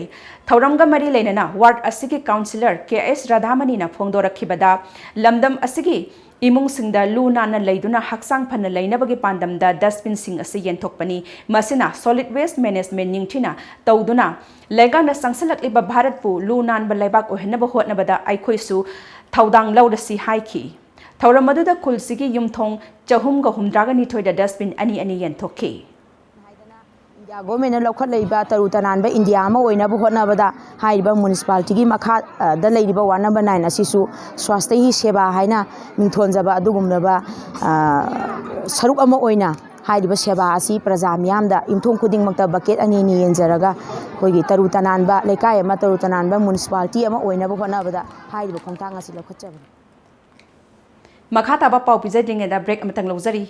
ꯊꯧꯔꯝꯒ ꯃꯔꯤ ꯂꯩꯅꯅ ꯋꯥꯔꯗ ꯑꯁꯤꯒꯤ ꯀꯥꯎꯟꯁꯤꯂꯔ ꯀꯦ ꯑꯦꯁ ꯔꯥꯙꯥꯃꯅꯤꯅ ꯐꯣꯡꯗꯣꯔꯛꯈꯤꯕꯗ, ꯂꯝꯗꯝ ꯑꯁꯤꯒꯤ ꯏꯃꯨꯡꯁꯤꯡꯗ ꯂꯨ ꯅꯥꯟꯅ ꯂꯩꯗꯨꯅ ꯍꯛꯆꯥꯡ ꯐꯅ ꯂꯩꯅꯕꯒꯤ ꯄꯥꯟꯗꯝꯗ dustbinꯁꯤꯡ ꯑꯁꯤ ꯌꯦꯟꯊꯣꯛꯄꯅꯤ꯫ ꯃꯁꯤꯅ solid waste management ꯅꯤꯡꯊꯤꯅ ꯇꯧꯗꯨꯅ ꯂꯩꯉꯥꯛꯅ ꯆꯪꯁꯤꯜꯂꯛꯂꯤꯕ ꯚꯥꯔꯠꯄꯨ ꯂꯨ ꯅꯥꯟꯕ ꯂꯩꯕꯥꯛ ꯑꯣꯏꯍꯟꯅꯕ ꯍꯣꯠꯅꯕꯗ ꯑꯩꯈꯣꯏꯁꯨ ꯊꯧꯗꯥꯡ ꯂꯧꯔꯁꯤ ꯍꯥꯏꯈꯤ꯫ ꯊꯧꯔꯝ ꯑꯗꯨꯗ ꯈꯨꯜꯁꯤꯒꯤ ꯌꯨꯝꯊꯣꯡ ꯆꯍꯨꯝꯒ ꯍꯨꯝꯗ꯭ꯔꯥꯒ ꯅꯤꯊꯣꯏꯗ dustbin ꯑꯅꯤ ꯑꯅꯤ ꯌꯦꯟꯊꯣꯛꯈꯤ꯫ ꯏꯟꯗꯤꯌꯥ ꯒꯣꯔꯃꯦꯟꯅ ꯂꯧꯈꯠꯂꯛꯏꯕ ꯇꯔꯨ ꯇꯅꯥꯟꯕ ꯏꯟꯗꯤꯌꯥ ꯑꯃ ꯑꯣꯏꯅꯕ ꯍꯣꯠꯅꯕꯗ ꯍꯥꯏꯔꯤꯕ ꯃ꯭ꯌꯨꯅꯤꯁꯤꯄꯥꯂꯤꯇꯤꯒꯤ ꯃꯈꯥꯗ ꯂꯩꯔꯤꯕ ꯋꯥꯔꯗ ꯅꯝꯕꯔ ꯅꯥꯏꯟ ꯑꯁꯤꯁꯨ ꯁ꯭ꯋꯥꯁꯊ ꯍꯤ ꯁꯦꯕꯥ ꯍꯥꯏꯅ ꯃꯤꯡꯊꯣꯟꯖꯕ ꯑꯗꯨꯒꯨꯝꯂꯕ, ꯑ, ꯁꯔꯨꯛ ꯑꯃ ꯑꯣꯏꯅ ꯍꯥꯏꯔꯤꯕ ꯁꯦꯕꯥ ꯑꯁꯤ ꯄ꯭ꯔꯖꯥ ꯃꯤꯌꯥꯝꯗ ꯌꯨꯝꯊꯣꯡ ꯈꯨꯗꯤꯡꯃꯛꯇ ꯕꯀꯦꯠ ꯑꯅꯤ ꯑꯅꯤ ꯌꯦꯟꯖꯔꯒ ꯑꯩꯈꯣꯏꯒꯤ ꯇꯔꯨ ꯇꯅꯥꯟꯕ ꯂꯩꯀꯥꯏ ꯑꯃ, ꯇꯔꯨ ꯇꯅꯥꯟꯕ ꯃ꯭ꯌꯨꯅꯤꯁꯤꯄꯥꯂꯤꯇꯤ ꯑꯃ ꯑꯣꯏꯅꯕ ꯍꯣꯠꯅꯕꯗ ꯍꯥꯏꯔꯤꯕ ꯈꯣꯡꯊꯥꯡ ꯑꯁꯤ ꯂꯧꯈꯠꯆꯕꯅꯤ꯫ ꯃꯈꯥ ꯇꯥꯕ ꯄꯥꯎ ꯄꯤꯖꯗ꯭ꯔꯤꯉꯩꯗ break ꯑꯃꯇꯪ ꯂꯧꯖꯔꯤ꯫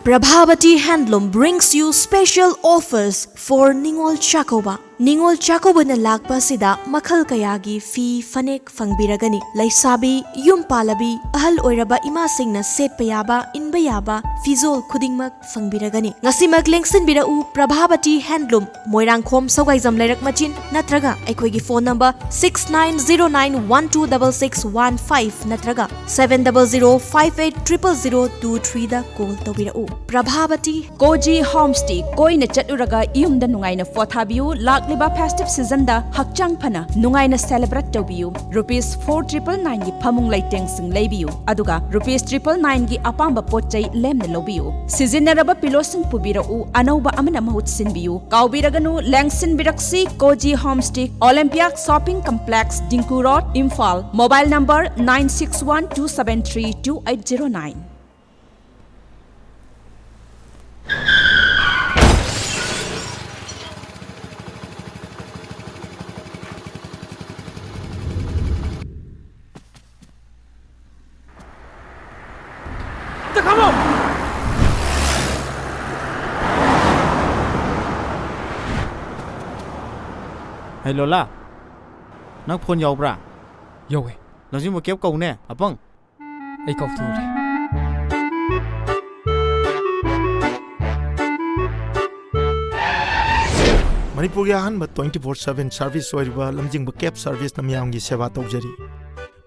Prabhavati Handloom brings you special offers for Ningol Chakkouba. ꯅꯤꯉꯣꯜ ꯆꯥꯛꯀꯧꯕꯅ ꯂꯥꯛꯄ ꯑꯁꯤꯗ ꯃꯈꯜ ꯀꯌꯥꯒꯤ ꯐꯤ, ꯐꯅꯦꯛ ꯐꯪꯕꯤꯔꯒꯅꯤ꯫ ꯂꯩꯁꯥꯕꯤ, ꯌꯨꯝ ꯄꯥꯜꯂꯕꯤ, ꯑꯍꯜ ꯑꯣꯏꯔꯕ ꯏꯃꯥꯁꯤꯡꯅ ꯁꯦꯠꯄ ꯌꯥꯕ, ꯏꯟꯕ ꯌꯥꯕ ꯐꯤꯖꯣꯜ ꯈꯨꯗꯤꯡꯃꯛ ꯐꯪꯕꯤꯔꯒꯅꯤ꯫ ꯉꯁꯤꯃꯛ ꯂꯦꯡꯁꯤꯟꯕꯤꯔꯛꯎ Prabhavati Handloom, ꯃꯣꯏꯔꯥꯡꯈꯣꯝ ꯁꯧꯒꯥꯏꯖꯝ ꯂꯩꯔꯛ ꯃꯆꯤꯟ ꯅꯠꯇ꯭ꯔꯒ ꯑꯩꯈꯣꯏꯒꯤ phone number six nine zero nine one two double six one five ꯅꯠꯇ꯭ꯔꯒ seven double zero five eight triple zero two threeꯗ call ꯇꯧꯕꯤꯔꯛꯎ꯫ Prabhavati Koji Homestay, ꯀꯣꯏꯅ ꯆꯠꯂꯨꯔꯒ ꯌꯨꯝꯗ ꯅꯨꯡꯉꯥꯏꯅ ꯄꯣꯊꯥꯕꯤꯌꯨ꯫ ꯂꯥꯛꯂꯤꯕ festive seasonꯗ ꯍꯛꯆꯥꯡ ꯐꯅ ꯅꯨꯡꯉꯥꯏꯅ celebrate ꯇꯧꯕꯤꯌꯨ꯫ Rupees four triple nineꯒꯤ ꯐꯃꯨꯡ ꯂꯩꯇꯦꯡꯁꯤꯡ ꯂꯩꯕꯤꯌꯨ, ꯑꯗꯨꯒ rupees triple nineꯒꯤ ꯑꯄꯥꯝꯕ ꯄꯣꯠ ꯆꯩ ꯂꯦꯝꯅ ꯂꯧꯕꯤꯌꯨ꯫ ꯁꯤꯖꯤꯟꯅꯔꯕ pillowꯁꯤꯡ ꯄꯨꯕꯤꯔꯛꯎ, ꯑꯅꯧꯕ ꯑꯃꯅ ꯃꯍꯨꯠ ꯁꯤꯟꯕꯤꯌꯨ꯫ ꯀꯥꯎꯕꯤꯔꯒꯅꯨ, ꯂꯦꯡꯁꯤꯟꯕꯤꯔꯛꯁꯤ Koji Homestay, Olympiac Shopping Complex, Dingku road, Imphal. Mobile number nine six one two seven three two eight zero nine꯫ ꯑꯝꯇ ꯈꯥꯝꯃꯣ! ꯍꯩ ꯂꯣꯂꯥ, ꯅꯪ ꯐꯣꯟ ꯌꯥꯎꯕ꯭ꯔꯥ? ꯌꯥꯎꯋꯦ꯫ ꯂꯝꯖꯤꯡꯕ ꯀꯦꯞ ꯀꯧꯅꯦ, ꯑꯄꯪ꯫ ꯑꯩ ꯀꯥꯎꯊꯣꯛꯎꯔꯦ꯫ ꯃꯅꯤꯄꯨꯔꯒꯤ ꯑꯍꯥꯟꯕ twenty four seven service ꯑꯣꯏꯔꯤꯕ ꯂꯝꯖꯤꯡꯕ ꯀꯦꯞ serviceꯅ ꯃꯤꯌꯥꯝꯒꯤ ꯁꯦꯕꯥ ꯇꯧꯖꯔꯤ꯫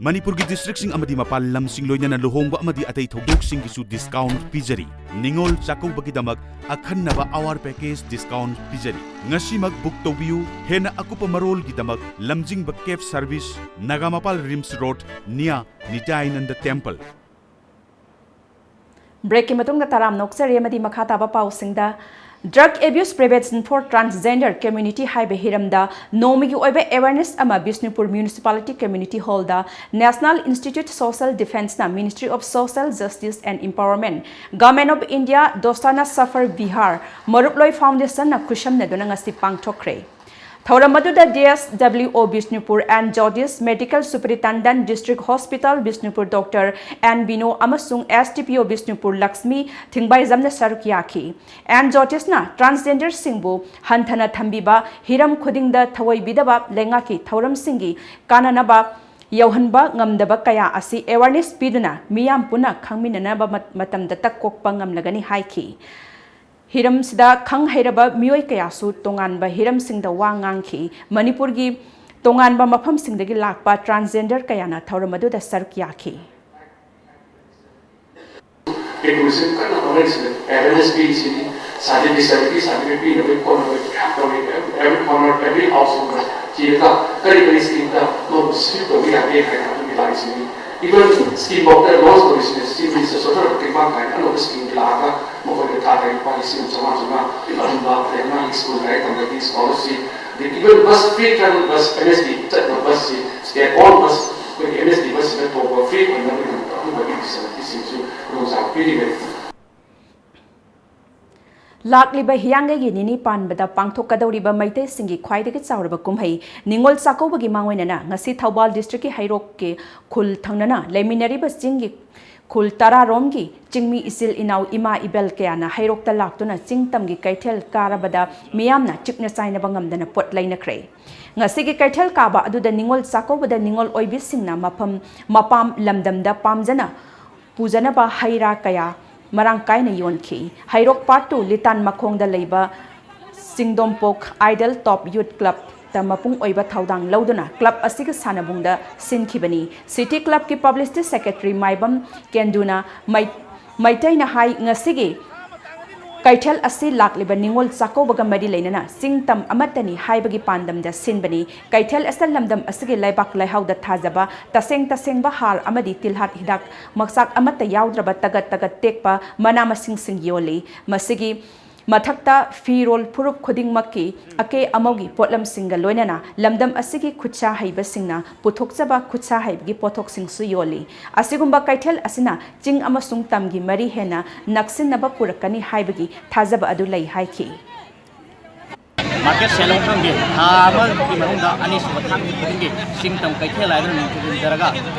ꯃꯅꯤꯄꯨꯔꯒꯤ districtꯁꯤꯡ ꯑꯃꯗꯤ ꯃꯄꯥꯟ ꯂꯝꯁꯤꯡ, ꯂꯣꯏꯅꯅ ꯂꯨꯍꯣꯡꯕ ꯑꯃꯗꯤ ꯑꯇꯩ ꯊꯧꯗꯣꯛꯁꯤꯡꯒꯤꯁꯨ discount ꯄꯤꯖꯔꯤ꯫ ꯅꯤꯉꯣꯜ ꯆꯥꯛꯀꯧꯕꯒꯤꯗꯃꯛ ꯑꯈꯟꯅꯕ hour package discount ꯄꯤꯖꯔꯤ꯫ ꯉꯁꯤꯃꯛ book ꯇꯧꯕꯤꯌꯨ꯫ ꯍꯦꯟꯅ ꯑꯀꯨꯞꯄ ꯃꯔꯣꯜꯒꯤꯗꯃꯛ ꯂꯝꯖꯤꯡꯕ cab service, Nagampal RIMS road near ꯅꯤꯇ꯭ꯌꯥꯅꯟꯗ temple꯫ Breakꯀꯤ ꯃꯇꯨꯡꯗ ꯇꯔꯥꯝꯅ ꯑꯣꯛꯆꯔꯤ ꯑꯃꯗꯤ ꯃꯈꯥ ꯇꯥꯕ ꯄꯥꯎꯁꯤꯡꯗ, Drug Abuse Prevention for Transgender Community ꯍꯥꯏꯕ ꯍꯤꯔꯝꯗ ꯅꯣꯡꯃꯒꯤ ꯑꯣꯏꯕ awareness ꯑꯃ Bishnupur Municipality Community Hallꯗ National Institute Social Defenceꯅ Ministry of Social Justice and Empowerment, Government of India, Dostan-e-Safar Bihar, ꯃꯔꯨꯞꯂꯣꯏ Foundationꯅ ꯈꯨꯠꯁꯝꯅꯗꯨꯅ ꯉꯁꯤ ꯄꯥꯡꯊꯣꯛꯈ꯭ꯔꯦ꯫ ꯊꯧꯔꯝ ꯑꯗꯨꯗ D S W O Bishnupur N Jotish, Medical Superintendent, District Hospital Bishnupur doctor N Bino ꯑꯃꯁꯨꯡ S D P O Bishnupur Lakshmi ꯊꯤꯡꯕꯥꯏꯖꯝꯅ ꯁꯔꯨꯛ ꯌꯥꯈꯤ꯫ And ꯖꯣꯇꯤꯁꯅ transgenderꯁꯤꯡꯕꯨ ꯍꯟꯊꯅ ꯊꯝꯕꯤꯕ, ꯍꯤꯔꯝ ꯈꯨꯗꯤꯡꯗ ꯊꯑꯣꯏꯕꯤꯗꯕ ꯂꯩꯉꯥꯛꯀꯤ ꯊꯧꯔꯝꯁꯤꯡꯒꯤ ꯀꯥꯟꯅꯅꯕ ꯌꯧꯍꯟꯕ ꯉꯝꯗꯕ ꯀꯌꯥ ꯑꯁꯤ awareness ꯄꯤꯗꯨꯅ ꯃꯤꯌꯥꯝ ꯄꯨꯟꯅ ꯈꯪꯃꯤꯟꯅꯅꯕ ꯃꯠ-, ꯃꯇꯝꯗ ꯇꯛ ꯀꯣꯛꯄ ꯉꯝꯂꯒꯅꯤ ꯍꯥꯏꯈꯤ꯫ ꯍꯤꯔꯝꯁꯤꯗ ꯈꯪ ꯍꯩꯔꯕ ꯃꯤꯑꯣꯏ ꯀꯌꯥꯁꯨ ꯇꯣꯉꯥꯟꯕ ꯍꯤꯔꯝꯁꯤꯡꯗ ꯋꯥ ꯉꯥꯡꯈꯤ꯫ ꯃꯅꯤꯄꯨꯔꯒꯤ ꯇꯣꯉꯥꯟꯕ ꯃꯐꯝꯁꯤꯡꯗꯒꯤ ꯂꯥꯛꯄ transgender ꯀꯌꯥꯅ ꯊꯧꯔꯝ ꯑꯗꯨꯗ ꯁꯔꯨꯛ ꯌꯥꯈꯤ꯫ ꯑꯩꯈꯣꯏꯁꯦ ꯀꯟꯅ ꯍꯣꯠꯅꯔꯤꯁꯤꯅ awareness ꯄꯤꯔꯤꯁꯤꯅꯤ꯫ Certificate, disability certificate ꯄꯤꯅꯕꯒꯤ ꯈꯣꯠꯅꯕꯒꯤ ꯃꯌꯥꯝ ꯇꯧꯔꯤ꯫ Every corner, every household ꯊꯤꯔꯒ ꯀꯔꯤ ꯀꯔꯤ schemeꯗ ꯃꯣꯏꯕꯨ shift ꯇꯧꯕ ꯌꯥꯒꯦ ꯍꯥꯏꯅ ꯑꯗꯨꯒꯤ ꯂꯥꯛꯏꯁꯤꯅꯤ꯫ Even scheme ꯐꯥꯎꯗ launch ꯇꯧꯔꯤꯁꯤꯅꯦ꯫ Chief Minister social ꯇꯦꯡꯕꯥꯡ ꯀꯥꯏꯅ ꯑꯅꯧꯕ scheme ꯂꯥꯛꯑꯒ ꯃꯈꯣꯏꯗ ꯊꯥ ꯈꯨꯗꯤꯡꯒꯤ ꯂꯨꯄꯥ ꯂꯤꯁꯤꯡ ꯑꯃ ꯆꯥꯝꯃꯉꯥ ꯆꯥꯝꯃꯉꯥ ꯑꯗꯨꯝꯕ, ꯑꯗꯩ ꯑꯉꯥꯡꯒꯤ school ꯂꯥꯏꯔꯤꯛ ꯇꯝꯕꯒꯤ scholarship, ꯑꯗꯒꯤ even bus, free travel bus, N S D ꯆꯠꯄ busꯁꯤ state all bus, ꯑꯩꯈꯣꯏꯒꯤ N S D busꯁꯤꯗ ꯇꯣꯡꯕ free ꯑꯣꯏꯅꯕꯒꯤꯗꯃꯛꯇ ꯑꯗꯨꯝꯕꯒꯤ facilitiesꯁꯤꯡꯁꯨ ꯈꯨꯗꯣꯡꯆꯥꯕ ꯄꯤꯔꯤꯕꯅꯤ꯫ ꯂꯥꯛꯂꯤꯕ ꯍꯤꯌꯥꯡꯒꯩꯒꯤ ꯅꯤꯅꯤ ꯄꯥꯟꯕꯗ ꯄꯥꯡꯊꯣꯛꯀꯗꯧꯔꯤꯕ ꯃꯩꯇꯩꯁꯤꯡꯒꯤ ꯈ꯭ꯋꯥꯏꯗꯒꯤ ꯆꯥꯎꯔꯕ ꯀꯨꯝꯍꯩ ꯅꯤꯉꯣꯜ ꯆꯥꯛꯀꯧꯕꯒꯤ ꯃꯥꯡꯑꯣꯏꯅꯅ ꯉꯁꯤ ꯊꯧꯕꯥꯜ districtꯀꯤ ꯍꯩꯔꯣꯛꯀꯤ ꯈꯨꯜ ꯊꯪꯅꯅ ꯂꯩꯃꯤꯟꯅꯔꯤꯕ ꯆꯤꯡꯒꯤ ꯈꯨꯜ ꯇꯔꯥꯔꯣꯝꯒꯤ ꯆꯤꯡꯃꯤ ꯏꯆꯤꯜ ꯏꯅꯥꯎ ꯏꯃꯥ ꯏꯕꯦꯜ ꯀꯌꯥꯅ ꯍꯩꯔꯣꯛꯇ ꯂꯥꯛꯇꯨꯅ ꯆꯤꯡ ꯇꯝꯒꯤ ꯀꯩꯊꯦꯜ ꯀꯥꯔꯕꯗ ꯃꯤꯌꯥꯝꯅ ꯆꯤꯛꯅ ꯆꯥꯏꯅꯕ ꯉꯝꯗꯅ ꯄꯣꯠ ꯂꯩꯅꯈ꯭ꯔꯦ꯫ ꯉꯁꯤꯒꯤ ꯀꯩꯊꯦꯜ ꯀꯥꯕ ꯑꯗꯨꯗ ꯅꯤꯉꯣꯜ ꯆꯥꯛꯀꯧꯕꯗ ꯅꯤꯉꯣꯜ ꯑꯣꯏꯕꯤꯁꯤꯡꯅ ꯃꯐꯝ ꯃꯄꯥꯝ ꯂꯝꯗꯝꯗ ꯄꯥꯝꯖꯅ ꯄꯨꯖꯅꯕ ꯍꯩ ꯔꯥ ꯀꯌꯥ ꯃꯔꯥꯡ ꯀꯥꯏꯅ ꯌꯣꯟꯈꯤ꯫ ꯍꯩꯔꯣꯛ ꯄꯥꯠ ꯇꯨ ꯂꯤꯇꯥꯟ ꯃꯈꯣꯡꯗ ꯂꯩꯕ ꯆꯤꯡꯗꯣꯝꯄꯣꯛ ꯑꯥꯏꯗꯜ ꯇꯣꯞ ꯌꯨꯠ ꯀ꯭ꯂꯕꯇ ꯃꯄꯨꯡ ꯑꯣꯏꯕ ꯊꯧꯗꯥꯡ ꯂꯧꯗꯨꯅ ꯀ꯭ꯂꯕ ꯑꯁꯤꯒꯤ ꯁꯥꯟꯅꯕꯨꯡꯗ ꯁꯤꯟꯈꯤꯕꯅꯤ꯫ ꯁꯤꯇꯤ ꯀ꯭ꯂꯕꯀꯤ ꯄꯕ꯭ꯂꯤꯁꯤꯇꯤ ꯁꯦꯀ꯭ꯔꯦꯇꯔꯤ ꯃꯥꯏꯕꯝ ꯀꯦꯟꯗꯨꯅ ꯃꯩ-, ꯃꯩꯇꯩꯅ ꯍꯥꯏ, ꯉꯁꯤꯒꯤ ꯀꯩꯊꯦꯜ ꯑꯁꯤ ꯂꯥꯛꯂꯤꯕ ꯅꯤꯉꯣꯜ ꯆꯥꯛꯀꯧꯕꯒ ꯃꯔꯤ ꯂꯩꯅꯅ ꯆꯤꯡ ꯇꯝ ꯑꯃꯠꯇꯅꯤ ꯍꯥꯏꯕꯒꯤ ꯄꯥꯟꯗꯝꯗ ꯁꯤꯟꯕꯅꯤ꯫ ꯀꯩꯊꯦꯜ ꯑꯁꯤꯗ ꯂꯝꯗꯝ ꯑꯁꯤꯒꯤ ꯂꯩꯕꯥꯛ ꯂꯩꯍꯥꯎꯗ ꯊꯥꯖꯕ ꯇꯁꯦꯡ ꯇꯁꯦꯡꯕ ꯍꯥꯔ ꯑꯃꯗꯤ ꯇꯤꯜꯍꯥꯠ ꯍꯤꯗꯥꯛ ꯃꯆꯥꯛ ꯑꯃꯠꯇ ꯌꯥꯎꯗ꯭ꯔꯕ ꯇꯒꯠ ꯇꯒꯠ ꯇꯦꯛꯄ ꯃꯅꯥ ꯃꯁꯤꯡꯁꯤꯡ ꯌꯣꯜꯂꯤ꯫ ꯃꯁꯤꯒꯤ ꯃꯊꯛꯇ ꯐꯤꯔꯣꯜ ꯐꯨꯔꯨꯞ ꯈꯨꯗꯤꯡꯃꯛꯀꯤ ꯑꯀꯦ ꯑꯃꯧꯒꯤ ꯄꯣꯠꯂꯝꯁꯤꯡꯒ ꯂꯣꯏꯅꯅ ꯂꯝꯗꯝ ꯑꯁꯤꯒꯤ ꯈꯨꯠꯁꯥ ꯍꯩꯕꯁꯤꯡꯅ ꯄꯨꯊꯣꯛꯆꯕ ꯈꯨꯠꯁꯥ ꯍꯩꯕꯒꯤ ꯄꯣꯠꯊꯣꯛꯁꯤꯡꯁꯨ ꯌꯣꯜꯂꯤ꯫ ꯑꯁꯤꯒꯨꯝꯕ ꯀꯩꯊꯦꯜ ꯑꯁꯤꯅ ꯆꯤꯡ ꯑꯃꯁꯨꯡ ꯇꯝꯒꯤ ꯃꯔꯤ ꯍꯦꯟꯅ ꯅꯛꯁꯤꯟꯅꯕ ꯄꯨꯔꯛꯀꯅꯤ ꯍꯥꯏꯕꯒꯤ ꯊꯥꯖꯕ ꯑꯗꯨ ꯂꯩ ꯍꯥꯏꯈꯤ꯫ ꯃꯥꯔꯀꯦꯠ ꯁꯦꯜ ꯂꯧꯐꯝꯒꯤ ꯊꯥ ꯑꯃꯒꯤ ꯃꯅꯨꯡꯗ ꯑꯅꯤꯁꯨꯕ ꯊꯥꯡꯖ ꯈꯨꯗꯤꯡꯒꯤ ꯆꯤꯡ ꯇꯝ ꯀꯩꯊꯦꯜ ꯍꯥꯏꯗꯨꯅ ꯃꯤꯡ ꯊꯣꯟꯖꯔꯒ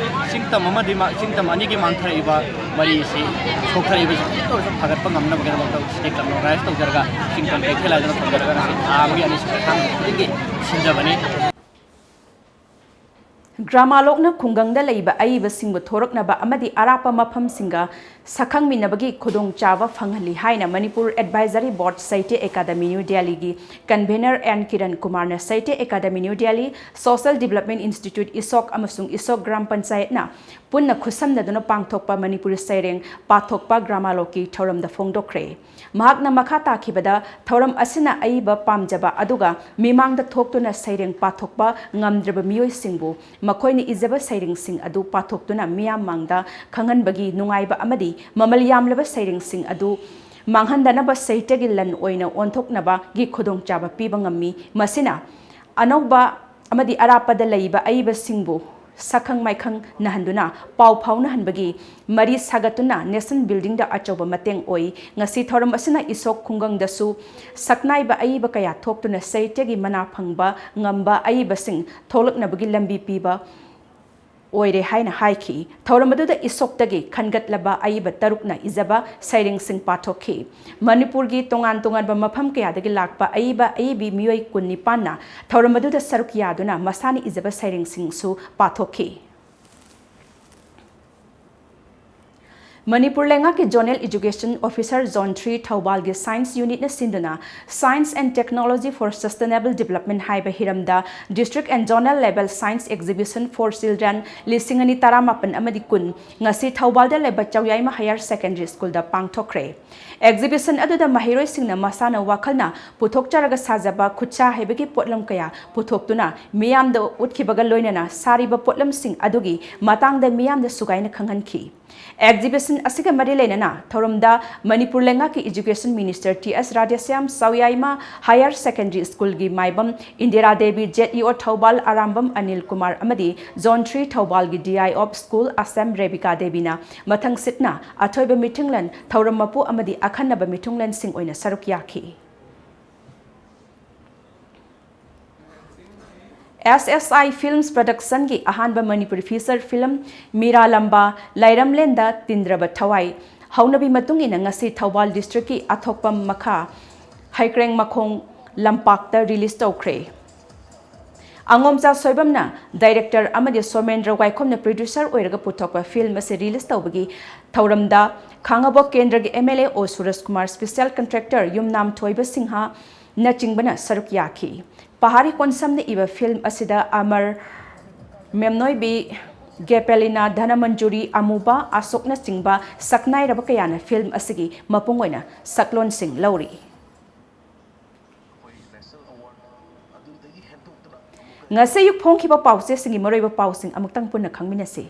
ꯆꯤꯡ ꯇꯝ ꯑꯃꯗꯤ ꯃꯥ-, ꯆꯤꯡ ꯇꯝ ꯑꯅꯤꯒꯤ ꯃꯥꯡꯊꯔꯛꯏꯕ ꯃꯔꯤ ꯑꯁꯤ ꯁꯣꯛꯊꯔꯛꯏꯕꯁꯤ ꯈꯤꯇꯪ ꯑꯣꯏꯔꯁꯨ ꯐꯒꯠꯄ ꯉꯝꯅꯕꯒꯤꯗꯃꯛꯇ ꯁꯤꯗꯤ ꯀꯟꯐꯔꯦꯟꯁ ꯇꯧꯖꯔꯒ ꯆꯤꯡ ꯇꯝ ꯀꯩꯊꯦꯜ ꯍꯥꯏꯗꯨꯅ ꯊꯣꯟꯖꯔꯒ ꯉꯁꯤ ꯊꯥ ꯑꯃꯒꯤ ꯑꯅꯤꯁꯨꯕ ꯊꯥꯡꯖ ꯈꯨꯗꯤꯡꯒꯤ ꯁꯤꯟꯖꯕꯅꯤ꯫ ꯒ꯭ꯔꯥꯃꯥꯂꯣꯛꯅ ꯈꯨꯡꯒꯪꯗ ꯂꯩꯕ ꯑꯏꯕꯁꯤꯡꯕꯨ ꯊꯣꯔꯛꯅꯕ ꯑꯃꯗꯤ ꯑꯔꯥꯞꯄ ꯃꯐꯝꯁꯤꯡꯒ ꯁꯛꯈꯪꯃꯤꯟꯅꯕꯒꯤ ꯈꯨꯗꯣꯡꯆꯥꯕ ꯐꯪꯍꯜꯂꯤ ꯍꯥꯏꯅ Manipur advisory board Sahitya Akademi new ꯗꯦꯜꯂꯤꯒꯤ ꯀꯟꯚꯦꯅꯔ ꯑꯦꯟ ꯀꯤꯔꯟ ꯀꯨꯃꯥꯔꯅ Sahitya Akademi new Delhi social development institute Ishok ꯑꯃꯁꯨꯡ ꯏꯁꯣꯛ ꯒ꯭ꯔꯥꯝ ꯄꯟꯆꯥꯌꯠꯅ ꯄꯨꯟꯅ ꯈꯨꯠꯁꯝꯅꯗꯨꯅ ꯄꯥꯡꯊꯣꯛꯄ ꯃꯅꯤꯄꯨꯔꯤ ꯁꯩꯔꯦꯡ ꯄꯥꯊꯣꯛꯄ ꯒ꯭ꯔꯥꯃꯥꯂꯣꯛꯀꯤ ꯊꯧꯔꯝꯗ ꯐꯣꯡꯗꯣꯛꯈ꯭ꯔꯦ꯫ ꯃꯍꯥꯛꯅ ꯃꯈꯥ ꯇꯥꯈꯤꯕꯗ, ꯊꯧꯔꯝ ꯑꯁꯤꯅ ꯑꯏꯕ ꯄꯥꯝꯖꯕ ꯑꯗꯨꯒ ꯃꯤꯃꯥꯡꯗ ꯊꯣꯛꯇꯨꯅ ꯁꯩꯔꯦꯡ ꯄꯥꯊꯣꯛꯄ ꯉꯝꯗ꯭ꯔꯕ ꯃꯤꯑꯣꯏꯁꯤꯡꯕꯨ ꯃꯈꯣꯏꯅ ꯏꯖꯕ ꯁꯩꯔꯦꯡꯁꯤꯡ ꯑꯗꯨ ꯄꯥꯊꯣꯛꯇꯨꯅ ꯃꯤꯌꯥꯝ ꯃꯥꯡꯗ ꯈꯪꯍꯟꯕꯒꯤ ꯅꯨꯡꯉꯥꯏꯕ ꯑꯃꯗꯤ ꯃꯃꯜ ꯌꯥꯝꯂꯕ ꯁꯩꯔꯦꯡꯁꯤꯡ ꯑꯗꯨ ꯃꯥꯡꯍꯟꯗꯅꯕ ꯁꯥꯍꯤꯇ꯭ꯌꯒꯤ ꯂꯟ ꯑꯣꯏꯅ ꯑꯣꯟꯊꯣꯛꯅꯕꯒꯤ ꯈꯨꯗꯣꯡꯆꯥꯕ ꯄꯤꯕ ꯉꯝꯃꯤ꯫ ꯃꯁꯤꯅ ꯑꯅꯧꯕ ꯑꯃꯗꯤ ꯑꯔꯥꯞꯄꯗ ꯂꯩꯕ ꯑꯏꯕꯁꯤꯡꯕꯨ ꯁꯛꯈꯪ ꯃꯥꯏꯈꯪ ꯅꯍꯟꯗꯨꯅ ꯄꯥꯎ ꯐꯥꯎꯅꯍꯟꯕꯒꯤ ꯃꯔꯤ ꯁꯥꯒꯠꯇꯨꯅ ꯅꯦꯁꯟ ꯕꯤꯜꯗꯤꯡꯗ ꯑꯆꯧꯕ ꯃꯇꯦꯡ ꯑꯣꯏ꯫ ꯉꯁꯤ ꯊꯧꯔꯝ ꯑꯁꯤꯅ ꯏꯁꯣꯛ ꯈꯨꯡꯒꯪꯗꯁꯨ ꯁꯛꯅꯥꯏꯕ ꯑꯏꯕ ꯀꯌꯥ ꯊꯣꯛꯇꯨꯅ ꯁꯥꯍꯤꯇ꯭ꯌꯒꯤ ꯃꯅꯥ ꯐꯪꯕ ꯉꯝꯕ ꯑꯏꯕꯁꯤꯡ ꯊꯣꯛꯂꯛꯅꯕꯒꯤ ꯂꯝꯕꯤ ꯄꯤꯕ ꯑꯣꯏꯔꯦ ꯍꯥꯏꯅ ꯍꯥꯏꯈꯤ꯫ ꯊꯧꯔꯝ ꯑꯗꯨꯗ ꯏꯁꯣꯞꯇꯒꯤ ꯈꯟꯒꯠꯂꯕ ꯑꯏꯕ ꯇꯔꯨꯛꯅ ꯏꯖꯕ ꯁꯩꯔꯦꯡꯁꯤꯡ ꯄꯥꯊꯣꯛꯈꯤ꯫ ꯃꯅꯤꯄꯨꯔꯒꯤ ꯇꯣꯉꯥꯟ ꯇꯣꯉꯥꯟꯕ ꯃꯐꯝ ꯀꯌꯥꯗꯒꯤ ꯂꯥꯛꯄ ꯑꯏꯕ ꯑꯏꯕꯤ ꯃꯤꯑꯣꯏ ꯀꯨꯟꯅꯤꯄꯥꯟꯅ ꯊꯧꯔꯝ ꯑꯗꯨꯗ ꯁꯔꯨꯛ ꯌꯥꯗꯨꯅ ꯃꯁꯥꯅ ꯏꯖꯕ ꯁꯩꯔꯦꯡꯁꯤꯡꯁꯨ ꯄꯥꯊꯣꯛꯈꯤ꯫ ꯃꯅꯤꯄꯨꯔ ꯂꯩꯉꯥꯛꯀꯤ Zonal Education Officer Zone three ꯊꯧꯕꯥꯜꯒꯤ Science Unitꯅ ꯁꯤꯟꯗꯨꯅ Science and Technology for Sustainable Development ꯍꯥꯏꯕ ꯍꯤꯔꯝꯗ District and Zonal Level Science Exhibition for Children ꯂꯤꯁꯤꯡ ꯑꯅꯤ ꯇꯔꯥꯃꯥꯄꯟ ꯑꯃꯗꯤ ꯀꯨꯟ ꯉꯁꯤ ꯊꯧꯕꯥꯜꯗ ꯂꯩꯕ ꯆꯧꯌꯥꯏꯃ Higher Secondary Schoolꯗ ꯄꯥꯡꯊꯣꯛꯈ꯭ꯔꯦ꯫ Exhibition ꯑꯗꯨꯗ ꯃꯍꯩꯔꯣꯏꯁꯤꯡꯅ ꯃꯁꯥꯅ ꯋꯥꯈꯜꯅ ꯄꯨꯊꯣꯛꯆꯔꯒ ꯁꯥꯖꯕ ꯈꯨꯠꯁꯥ ꯍꯩꯕꯒꯤ ꯄꯣꯠꯂꯝ ꯀꯌꯥ ꯄꯨꯊꯣꯛꯇꯨꯅ ꯃꯤꯌꯥꯝꯗ ꯎꯠꯈꯤꯕꯒ ꯂꯣꯏꯅꯅ ꯁꯥꯔꯤꯕ ꯄꯣꯠꯂꯝꯁꯤꯡ ꯑꯗꯨꯒꯤ ꯃꯇꯥꯡꯗ ꯃꯤꯌꯥꯝꯗ ꯁꯨꯒꯥꯏꯅ ꯈꯪꯍꯟꯈꯤ꯫ Exhibition ꯑꯁꯤꯒ ꯃꯔꯤ ꯂꯩꯅꯅ ꯊꯧꯔꯝꯗ ꯃꯅꯤꯄꯨꯔ ꯂꯩꯉꯥꯛꯀꯤ Education Minister T S Radheshyam, Chaoyaima Higher Secondary Schoolꯒꯤ ꯃꯥꯏꯕꯝ Indira Devi, Z E O Thoubal Arambam Anil Kumar ꯑꯃꯗꯤ Zone three ꯊꯧꯕꯥꯜꯒꯤ D I of School ꯑꯁꯦꯝ Rebika ꯗꯦꯕꯤꯅ ꯃꯊꯪꯁꯤꯠꯅ ꯑꯊꯣꯏꯕ ꯃꯤꯊꯨꯡꯂꯦꯟ, ꯊꯧꯔꯝ ꯃꯄꯨ ꯑꯃꯗꯤ ꯑꯈꯟꯅꯕ ꯃꯤꯊꯨꯡꯂꯦꯟꯁꯤꯡ ꯑꯣꯏꯅ ꯁꯔꯨꯛ ꯌꯥꯈꯤ꯫ S S I Films Productionꯒꯤ ꯑꯍꯥꯟꯕ ꯃꯅꯤꯄꯨꯔꯤ feature film ꯃꯤꯔꯥ ꯂꯝꯕꯥ ꯂꯥꯏꯔꯝꯂꯦꯟꯗ ꯇꯤꯟꯗ꯭ꯔꯕ ꯊꯋꯥꯏ ꯍꯧꯅꯕꯤ ꯃꯇꯨꯡ ꯏꯟꯅ ꯉꯁꯤ ꯊꯧꯕꯥꯜ districtꯀꯤ ꯑꯊꯣꯛꯄꯝ ꯃꯈꯥ ꯍꯩꯀ꯭ꯔꯦꯡ ꯃꯈꯣꯡ ꯂꯝꯄꯥꯛꯇ release ꯇꯧꯈ꯭ꯔꯦ꯫ ꯑꯉꯣꯝꯆꯥ ꯁꯣꯏꯕꯝꯅ director ꯑꯃꯗꯤ ꯁꯣꯃꯦꯟꯗ꯭ꯔ ꯋꯥꯏꯈꯣꯝꯅ producer ꯑꯣꯏꯔꯒ ꯄꯨꯊꯣꯛꯄ film ꯑꯁꯤ release ꯇꯧꯕꯒꯤ ꯊꯧꯔꯝꯗ ꯈꯥꯉꯕꯣꯛ ꯀꯦꯟꯗ꯭ꯔꯒꯤ M L A ꯑꯣ ꯁꯨꯔꯖ ꯀꯨꯃꯥꯔ, special contractor ꯌꯨꯝꯅꯥꯝ ꯊꯣꯏꯕ ꯁꯤꯡꯍ, ꯅꯆꯤꯡꯕꯅ ꯁꯔꯨꯛ ꯌꯥꯈꯤ꯫ ꯄꯍꯥꯔꯤ ꯀꯣꯟꯁꯝꯅ ꯏꯕ film ꯑꯁꯤꯗ ꯑꯃꯔ ꯃꯦꯝꯅꯣꯏꯕꯤ, ꯒꯦꯄꯦꯂꯤꯅꯥ ꯙꯅꯃꯟꯖꯨꯔꯤ, ꯑꯃꯨꯕ ꯑꯁꯣꯛꯅꯆꯤꯡꯕ ꯁꯛꯅꯥꯏꯔꯕ ꯀꯌꯥꯅ film ꯑꯁꯤꯒꯤ ꯃꯄꯨꯡ ꯑꯣꯏꯅ ꯁꯛꯂꯣꯟꯁꯤꯡ ꯂꯧꯔꯤ꯫ ꯉꯁꯤ ꯑꯌꯨꯛ ꯐꯣꯡꯈꯤꯕ ꯄꯥꯎꯆꯦꯁꯤꯡꯒꯤ ꯃꯔꯨꯑꯣꯏꯕ ꯄꯥꯎꯁꯤꯡ ꯑꯃꯨꯛꯇꯪ ꯄꯨꯟꯅ ꯈꯪꯃꯤꯟꯅꯁꯤ꯫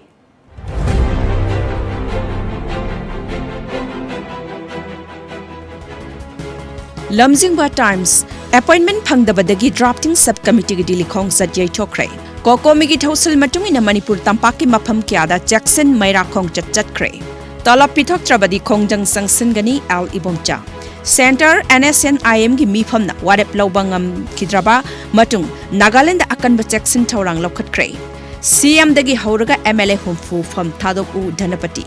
ꯂꯝꯖꯤꯡꯕ Times, appointment ꯐꯪꯗꯕꯗꯒꯤ drafting sub committeeꯒꯤ Delhi ꯈꯣꯡꯆꯠ ꯌꯩꯊꯣꯛꯈ꯭ꯔꯦ꯫ ꯀꯣꯀꯣꯃꯤꯒꯤ ꯊꯧꯁꯤꯜ ꯃꯇꯨꯡ ꯏꯟꯅ ꯃꯅꯤꯄꯨꯔ ꯇꯝꯄꯥꯛꯀꯤ ꯃꯐꯝ ꯀꯌꯥꯗ ꯆꯦꯛꯁꯤꯟ ꯃꯩꯔꯥ ꯈꯣꯡꯆꯠ ꯆꯠꯈ꯭ꯔꯦ꯫ ꯇꯂꯕ ꯄꯤꯊꯣꯛꯇ꯭ꯔꯕꯗꯤ ꯈꯣꯡꯖꯪ ꯆꯪꯁꯤꯟꯒꯅꯤ, L Ibomcha. Centre N S N I Mꯒꯤ ꯃꯤꯐꯝꯅ ꯋꯥꯔꯦꯞ ꯂꯧꯕ ꯉꯝꯈꯤꯗ꯭ꯔꯕ ꯃꯇꯨꯡ ꯅꯥꯒꯥꯂꯦꯟꯗ ꯑꯀꯟꯕ ꯆꯦꯛꯁꯤꯟ ꯊꯧꯔꯥꯡ ꯂꯧꯈꯠꯈ꯭ꯔꯦ꯫ ꯁꯤꯑꯦꯝꯗꯒꯤ ꯍꯧꯔꯒ ꯑꯦꯝ ꯑꯦꯜ ꯑꯦ ꯍꯨꯝꯐꯨ ꯐꯝ ꯊꯥꯗꯣꯛꯎ ꯙꯅꯄꯇꯤ꯫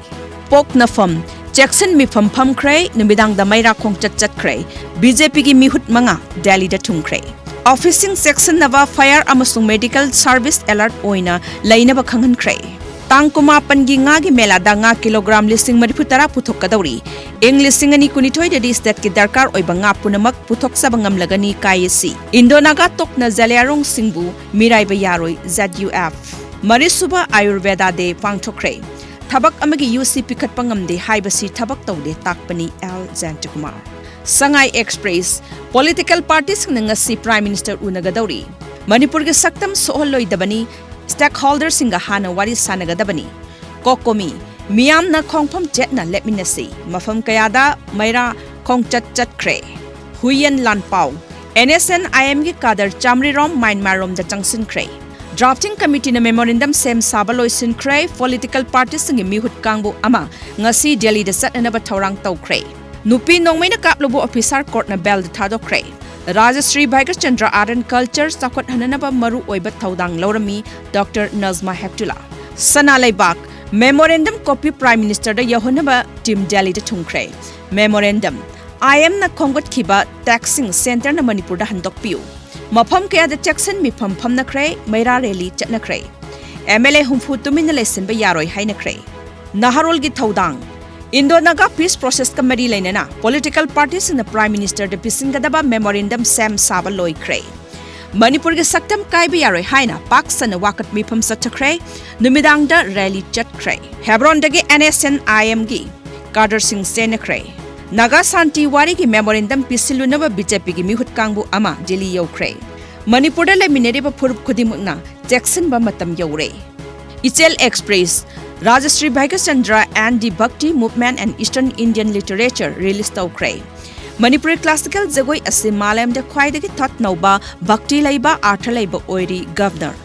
ꯄꯣꯛꯅꯐꯝ ꯆꯦꯛꯁꯤꯟ ꯃꯤꯐꯝ ꯐꯝꯈ꯭ꯔꯦ, ꯅꯨꯃꯤꯗꯥꯡꯗ ꯃꯩꯔꯥ ꯈꯣꯡꯆꯠ ꯆꯠꯈ꯭ꯔꯦ꯫ ꯕꯤ ꯖꯦ ꯄꯤꯒꯤ ꯃꯤꯍꯨꯠ ꯃꯉꯥ ꯗꯦꯜꯂꯤꯗ ꯊꯨꯡꯈ꯭ꯔꯦ꯫ ꯑꯣꯐꯤꯁꯁꯤꯡ ꯆꯦꯛꯁꯤꯟꯅꯕ ꯐꯥꯌꯔ ꯑꯃꯁꯨꯡ ꯃꯦꯗꯤꯀꯦꯜ ꯁꯔꯚꯤꯁ ꯑꯦꯂꯔꯠ ꯑꯣꯏꯅ ꯂꯩꯅꯕ ꯈꯪꯍꯟꯈ꯭ꯔꯦ꯫ ꯇꯥꯡ ꯀꯨꯟꯃꯥꯄꯟꯒꯤ ꯉꯥꯒꯤ ꯃꯦꯂꯥꯗ ꯉꯥ ꯀꯤꯂꯣꯒ꯭ꯔꯥꯝ ꯂꯤꯁꯤꯡ ꯃꯔꯤꯐꯨ ꯇꯔꯥ ꯄꯨꯊꯣꯛꯀꯗꯧꯔꯤ꯫ ꯏꯪ ꯂꯤꯁꯤꯡ ꯑꯅꯤ ꯀꯨꯟꯅꯤꯊꯣꯏꯗꯗꯤ ꯁ꯭ꯇꯦꯠꯀꯤ ꯗꯔꯀꯥꯔ ꯑꯣꯏꯕ ꯉꯥ ꯄꯨꯝꯅꯃꯛ ꯄꯨꯊꯣꯛꯆꯕ ꯉꯝꯂꯒꯅꯤ ꯀꯥꯏ ꯑꯦꯁ ꯁꯤ꯫ ꯏꯟꯗꯣ ꯅꯥꯒꯥ ꯇꯣꯛꯅ ꯖꯂꯤꯌꯥꯔꯣꯡꯁꯤꯡꯕꯨ ꯃꯤꯔꯥꯏꯕ ꯌꯥꯔꯣꯏ, ꯖꯦꯠ ꯌꯨ ꯑꯦꯐ꯫ ꯃꯔꯤꯁꯨꯕ ꯑꯥꯌꯨꯔꯚꯦꯗꯥ ꯗꯦ ꯄꯥꯡꯊꯣꯛꯈ꯭ꯔꯦ꯫ ꯊꯕꯛ ꯑꯃꯒꯤ ꯌꯨ ꯁꯤ ꯄꯤꯈꯠꯄ ꯉꯝꯗꯦ ꯍꯥꯏꯕꯁꯤ ꯊꯕꯛ ꯇꯧꯗꯦ ꯇꯥꯛꯄꯅꯤ, ꯑꯦꯜ ꯖꯌꯟꯇꯀꯨꯃꯥꯔ꯫ ꯁꯉꯥꯏ ꯑꯦꯛꯁꯄ꯭ꯔꯦꯁ, ꯄꯣꯂꯤꯇꯤꯀꯦꯜ ꯄꯥꯔꯇꯤꯁꯤꯡꯅ ꯉꯁꯤ ꯄ꯭ꯔꯥꯏꯝ ꯃꯤꯅꯤꯁꯇꯔ ꯎꯅꯒꯗꯧꯔꯤ꯫ ꯃꯅꯤꯄꯨꯔꯒꯤ ꯁꯛꯇꯝ ꯁꯣꯛꯍꯜꯂꯣꯏꯗꯕꯅꯤ, ꯁ꯭ꯇꯦꯛꯍꯣꯜꯗꯔꯁꯤꯡꯒ ꯍꯥꯟꯅ ꯋꯥꯔꯤ ꯁꯥꯟꯅꯒꯗꯕꯅꯤ꯫ ꯀꯣꯀꯣꯃꯤ, ꯃꯤꯌꯥꯝꯅ ꯈꯣꯡꯐꯝ ꯆꯦꯠꯅ ꯂꯦꯞꯃꯤꯟꯅꯁꯤ꯫ ꯃꯐꯝ ꯀꯌꯥꯗ ꯃꯩꯔꯥ ꯈꯣꯡꯆꯠ ꯆꯠꯈ꯭ꯔꯦ꯫ ꯍꯨꯏꯌꯦꯟ ꯂꯥꯟꯄꯥꯎ, ꯑꯦꯟ ꯑꯦꯁ ꯑꯦꯟ ꯑꯥꯏ ꯑꯦꯝꯒꯤ ꯀꯥꯗꯔ ꯆꯥꯃꯔꯤꯔꯣꯝ ꯃ꯭ꯌꯥꯟꯃꯥꯔꯔꯣꯝꯗ ꯆꯪꯁꯤꯟꯈ꯭ꯔꯦ꯫ ꯗ꯭ꯔꯥꯐꯇꯤꯡ ꯀꯃꯤꯇꯤꯅ ꯃꯦꯃꯣꯔꯦꯟꯗꯝ ꯁꯦꯝ ꯁꯥꯕ ꯂꯣꯏꯁꯤꯟꯈ꯭ꯔꯦ꯫ ꯄꯣꯂꯤꯇꯤꯀꯦꯜ ꯄꯥꯔꯇꯤꯁꯤꯡꯒꯤ ꯃꯤꯍꯨꯠ ꯀꯥꯡꯕꯨ ꯑꯃ ꯉꯁꯤ ꯗꯦꯜꯂꯤꯗ ꯆꯠꯅꯅꯕ ꯊꯧꯔꯥꯡ ꯇꯧꯈ꯭ꯔꯦ꯫ ꯅꯨꯄꯤ ꯅꯣꯡꯃꯩꯅ ꯀꯥꯞꯂꯨꯕ ꯑꯣꯐꯤꯁꯥꯔ ꯀꯣꯔꯠꯅ ꯕꯦꯜꯗ ꯊꯥꯗꯣꯛꯈ꯭ꯔꯦ꯫ Rajshree Bhagyachandra art and culture ꯆꯥꯎꯈꯠꯍꯟꯅꯅꯕ ꯃꯔꯨ ꯑꯣꯏꯕ ꯊꯧꯗꯥꯡ ꯂꯧꯔꯝꯃꯤ ꯗꯣꯛꯇꯔ ꯅꯖꯃꯥ ꯍꯦꯞꯇꯨꯂꯥ꯫ ꯁꯅꯥ ꯂꯩꯕꯥꯛ, ꯃꯦꯃꯣꯔꯦꯟꯗꯝ ꯀꯣꯄꯤ ꯄ꯭ꯔꯥꯏꯝ ꯃꯤꯅꯤꯁꯇꯔꯗ ꯌꯧꯍꯟꯅꯕ ꯇꯤꯝ ꯗꯦꯜꯂꯤꯗ ꯊꯨꯡꯈ꯭ꯔꯦ꯫ ꯃꯦꯃꯣꯔꯦꯟꯗꯝ, ꯑꯥꯏ ꯑꯦꯝꯅ ꯈꯣꯝꯒꯠꯈꯤꯕ ꯇꯦꯛꯁꯁꯤꯡ ꯁꯦꯟꯇꯔꯅ ꯃꯅꯤꯄꯨꯔꯗ ꯍꯟꯗꯣꯛꯄꯤꯌꯨ꯫ ꯃꯐꯝ ꯀꯌꯥꯗ ꯆꯦꯛꯁꯤꯟ ꯃꯤꯐꯝ ꯐꯝꯅꯈ꯭ꯔꯦ, ꯃꯩꯔꯥ ꯔꯦꯂꯤ ꯆꯠꯅꯈ꯭ꯔꯦ꯫ ꯑꯦꯝ ꯑꯦꯜ ꯑꯦ ꯍꯨꯝꯐꯨ ꯇꯨꯃꯤꯟꯅ ꯂꯩꯁꯤꯟꯕ ꯌꯥꯔꯣꯏ ꯍꯥꯏꯅꯈ꯭ꯔꯦ꯫ ꯅꯍꯥꯔꯣꯜꯒꯤ ꯊꯧꯗꯥꯡ꯫ ꯏꯟꯗꯣ ꯅꯥꯒꯥ ꯄꯤꯁ ꯄ꯭ꯔꯣꯁꯦꯁꯀ ꯃꯔꯤ ꯂꯩꯅꯅ ꯄꯣꯂꯤꯇꯤꯀꯦꯜ ꯄꯥꯔꯇꯤꯁꯤꯡꯅ ꯄ꯭ꯔꯥꯏꯝ ꯃꯤꯅꯤꯁꯇꯔꯗ ꯄꯤꯁꯤꯟꯒꯗꯕ ꯃꯦꯃꯣꯔꯦꯟꯗꯝ ꯁꯦꯝ ꯁꯥꯕ ꯂꯣꯏꯈ꯭ꯔꯦ꯫ ꯃꯅꯤꯄꯨꯔꯒꯤ ꯁꯛꯇꯝ ꯀꯥꯏꯕ ꯌꯥꯔꯣꯏ ꯍꯥꯏꯅ ꯄꯥꯛ ꯁꯟꯅ ꯋꯥꯀꯠ ꯃꯤꯐꯝ ꯆꯠꯊꯈ꯭ꯔꯦ꯫ ꯅꯨꯃꯤꯗꯥꯡꯗ ꯔꯦꯂꯤ ꯆꯠꯈ꯭ꯔꯦ꯫ ꯍꯦꯕ꯭ꯔꯣꯟꯗꯒꯤ ꯑꯦꯟ ꯑꯦꯁ ꯑꯦꯟ ꯑꯥꯏ ꯑꯦꯝꯒꯤ ꯀꯥꯗꯔꯁꯤꯡ ꯆꯦꯟꯅꯈ꯭ꯔꯦ꯫ ꯅꯥꯒꯥ ꯁꯥꯟꯇꯤ ꯋꯥꯔꯤꯒꯤ ꯃꯦꯃꯣꯔꯦꯟꯗꯝ ꯄꯤꯁꯤꯜꯂꯨꯅꯕ ꯕꯤ ꯖꯦ ꯄꯤꯒꯤ ꯃꯤꯍꯨꯠ ꯀꯥꯡꯕꯨ ꯑꯃ ꯗꯤꯜꯂꯤ ꯌꯧꯈ꯭ꯔꯦ꯫ ꯃꯅꯤꯄꯨꯔꯗ ꯂꯩꯃꯤꯟꯅꯔꯤꯕ ꯐꯨꯔꯨꯞ ꯈꯨꯗꯤꯡꯃꯛꯅ ꯆꯦꯛꯁꯤꯟꯕ ꯃꯇꯝ ꯌꯧꯔꯦ꯫ ꯏꯆꯦꯜ express, Rajshri Bhagyachandra and the Bhakti Movement and Eastern Indian Literature release ꯇꯧꯈ꯭ꯔꯦ꯫ ꯃꯅꯤꯄꯨꯔꯤ ꯀ꯭ꯂꯥꯁꯤꯀꯦꯜ ꯖꯒꯣꯏ ꯑꯁꯤ ꯃꯥꯂꯦꯝꯗ ꯈ꯭ꯋꯥꯏꯗꯒꯤ ꯊꯣꯠ ꯅꯧꯕ, ꯚꯛꯇꯤ ꯂꯩꯕ, ꯑꯥꯔꯊ ꯂꯩꯕ ꯑꯣꯏꯔꯤ, ꯒꯚꯔꯅꯔ꯫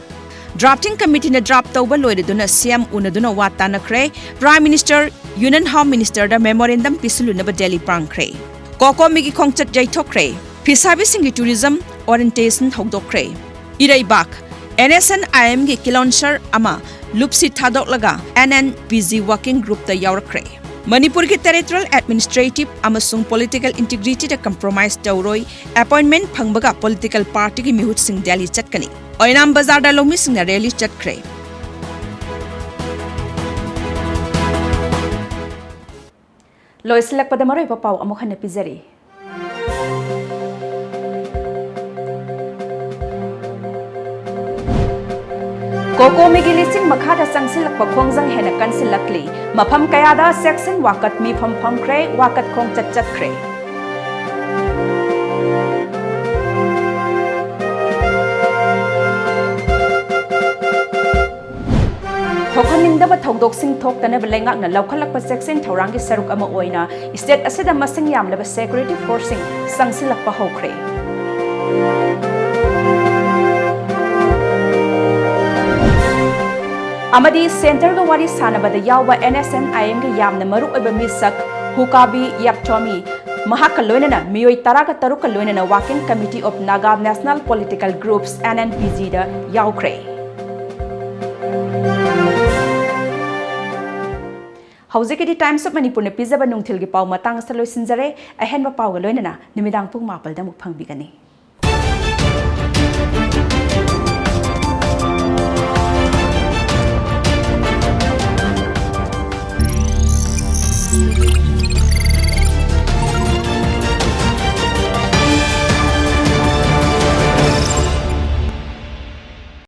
ꯗ꯭ꯔꯥꯐꯇꯤꯡ ꯀꯃꯤꯇꯤꯅ ꯗ꯭ꯔꯥꯐ ꯇꯧꯕ ꯂꯣꯏꯔꯗꯨꯅ ꯁꯤ ꯑꯦꯝ ꯎꯅꯗꯨꯅ ꯋꯥ ꯇꯥꯅꯈ꯭ꯔꯦ꯫ ꯄ꯭ꯔꯥꯏꯝ ꯃꯤꯅꯤꯁꯇꯔ, ꯌꯨꯅꯤꯌꯟ ꯍꯣꯝ ꯃꯤꯅꯤꯁꯇꯔꯗ ꯃꯦꯃꯣꯔꯦꯟꯗꯝ ꯄꯤꯁꯤꯜꯂꯨꯅꯕ ꯗꯦꯜꯂꯤ ꯄꯥꯡꯈ꯭ꯔꯦ꯫ ꯀꯣꯀꯣꯃꯤꯒꯤ ꯈꯣꯡꯆꯠ ꯌꯩꯊꯣꯛꯈ꯭ꯔꯦ꯫ ꯐꯤꯁꯥꯕꯤꯁꯤꯡꯒꯤ ꯇꯨꯔꯤꯖꯝ ꯑꯣꯔꯤꯌꯦꯟꯇꯦꯁꯟ ꯍꯧꯗꯣꯛꯈ꯭ꯔꯦ꯫ ꯏꯔꯩꯕꯥꯛ, NSCN-IM-ꯒꯤ ꯀꯤꯂꯣꯟꯁꯔ ꯑꯃ ꯂꯨꯞꯁꯤ ꯊꯥꯗꯣꯛꯂꯒ NNPG working group-ꯇ ꯌꯥꯎꯔꯛꯈ꯭ꯔꯦ꯫ ꯃꯅꯤꯄꯨꯔꯒꯤ territorial administrative ꯑꯃꯁꯨꯡ political integrity-ꯗ compromise ꯇꯧꯔꯣꯏ, appointment ꯐꯪꯕꯒ political party-ꯒꯤ ꯃꯤꯍꯨꯠꯁꯤꯡ ꯗꯦꯜꯂꯤ ꯆꯠꯀꯅꯤ꯫ ꯑꯣꯏꯅꯥꯝ ꯕꯖꯥꯔꯗ ꯂꯧꯃꯤꯁꯤꯡꯅ rally ꯆꯠꯈ꯭ꯔꯦ꯫ ꯂꯣꯏꯁꯤꯜꯂꯛꯄꯗ ꯃꯔꯨꯑꯣꯏꯕ ꯄꯥꯎ ꯑꯃꯨꯛ ꯍꯟꯅ ꯄꯤꯖꯔꯤ꯫ ꯀꯣꯀꯣꯃꯤꯒꯤ ꯂꯤꯆꯤꯡ ꯃꯈꯥꯗ ꯆꯪꯁꯤꯜꯂꯛꯄ ꯈꯣꯡꯖꯪ ꯍꯦꯟꯅ ꯀꯟꯁꯤꯜꯂꯛꯂꯤ꯫ ꯃꯐꯝ ꯀꯌꯥꯗ ꯆꯦꯛꯁꯤꯟ ꯋꯥꯀꯠ ꯃꯤꯐꯝ ꯐꯝꯈ꯭ꯔꯦ, ꯋꯥꯀꯠ ꯈꯣꯡꯆꯠ ꯆꯠꯈ꯭ꯔꯦ꯫ ꯊꯣꯛꯍꯟꯅꯤꯡꯗꯕ ꯊꯧꯗꯣꯛꯁꯤꯡ ꯊꯣꯛꯇꯅꯕ ꯂꯩꯉꯥꯛꯅ ꯂꯧꯈꯠꯂꯛꯄ ꯆꯦꯛꯁꯤꯟ ꯊꯧꯔꯥꯡꯒꯤ ꯁꯔꯨꯛ ꯑꯃ ꯑꯣꯏꯅ state ꯑꯁꯤꯗ ꯃꯁꯤꯡ ꯌꯥꯝꯂꯕ security force-ꯁꯤꯡ ꯆꯪꯁꯤꯜꯂꯛꯄ ꯍꯧꯈ꯭ꯔꯦ꯫ ꯑꯃꯗꯤ centre-ꯒ ꯋꯥꯔꯤ ꯁꯥꯟꯅꯕꯗ ꯌꯥꯎꯕ NSCN-IM-ꯒꯤ ꯌꯥꯝꯅ ꯃꯔꯨꯑꯣꯏꯕ ꯃꯤꯁꯛ ꯍꯨꯀꯥꯕꯤ ꯌꯥꯞꯇꯣꯃꯤ ꯃꯍꯥꯛꯀ ꯂꯣꯏꯅꯅ ꯃꯤꯑꯣꯏ ꯇꯔꯥꯒ ꯇꯔꯨꯛꯀ ꯂꯣꯏꯅꯅ Working Committee of Naga National Political Groups, NNPG-ꯗ ꯌꯥꯎꯈ꯭ꯔꯦ꯫ ꯍꯧꯖꯤꯛꯀꯤꯗꯤ Times of Manipur-ꯅ ꯄꯤꯖꯕ ꯅꯨꯡꯊꯤꯜꯒꯤ ꯄꯥꯎ ꯃꯇꯥꯡ ꯑꯁꯤꯗ ꯂꯣꯏꯁꯤꯟꯖꯔꯦ꯫ ꯑꯍꯦꯟꯕ ꯄꯥꯎꯒ ꯂꯣꯏꯅꯅ ꯅꯨꯃꯤꯗꯥꯡ ꯄꯨꯡ ꯃꯥꯄꯜꯗ ꯑꯃꯨꯛ ꯐꯪꯕꯤꯒꯅꯤ꯫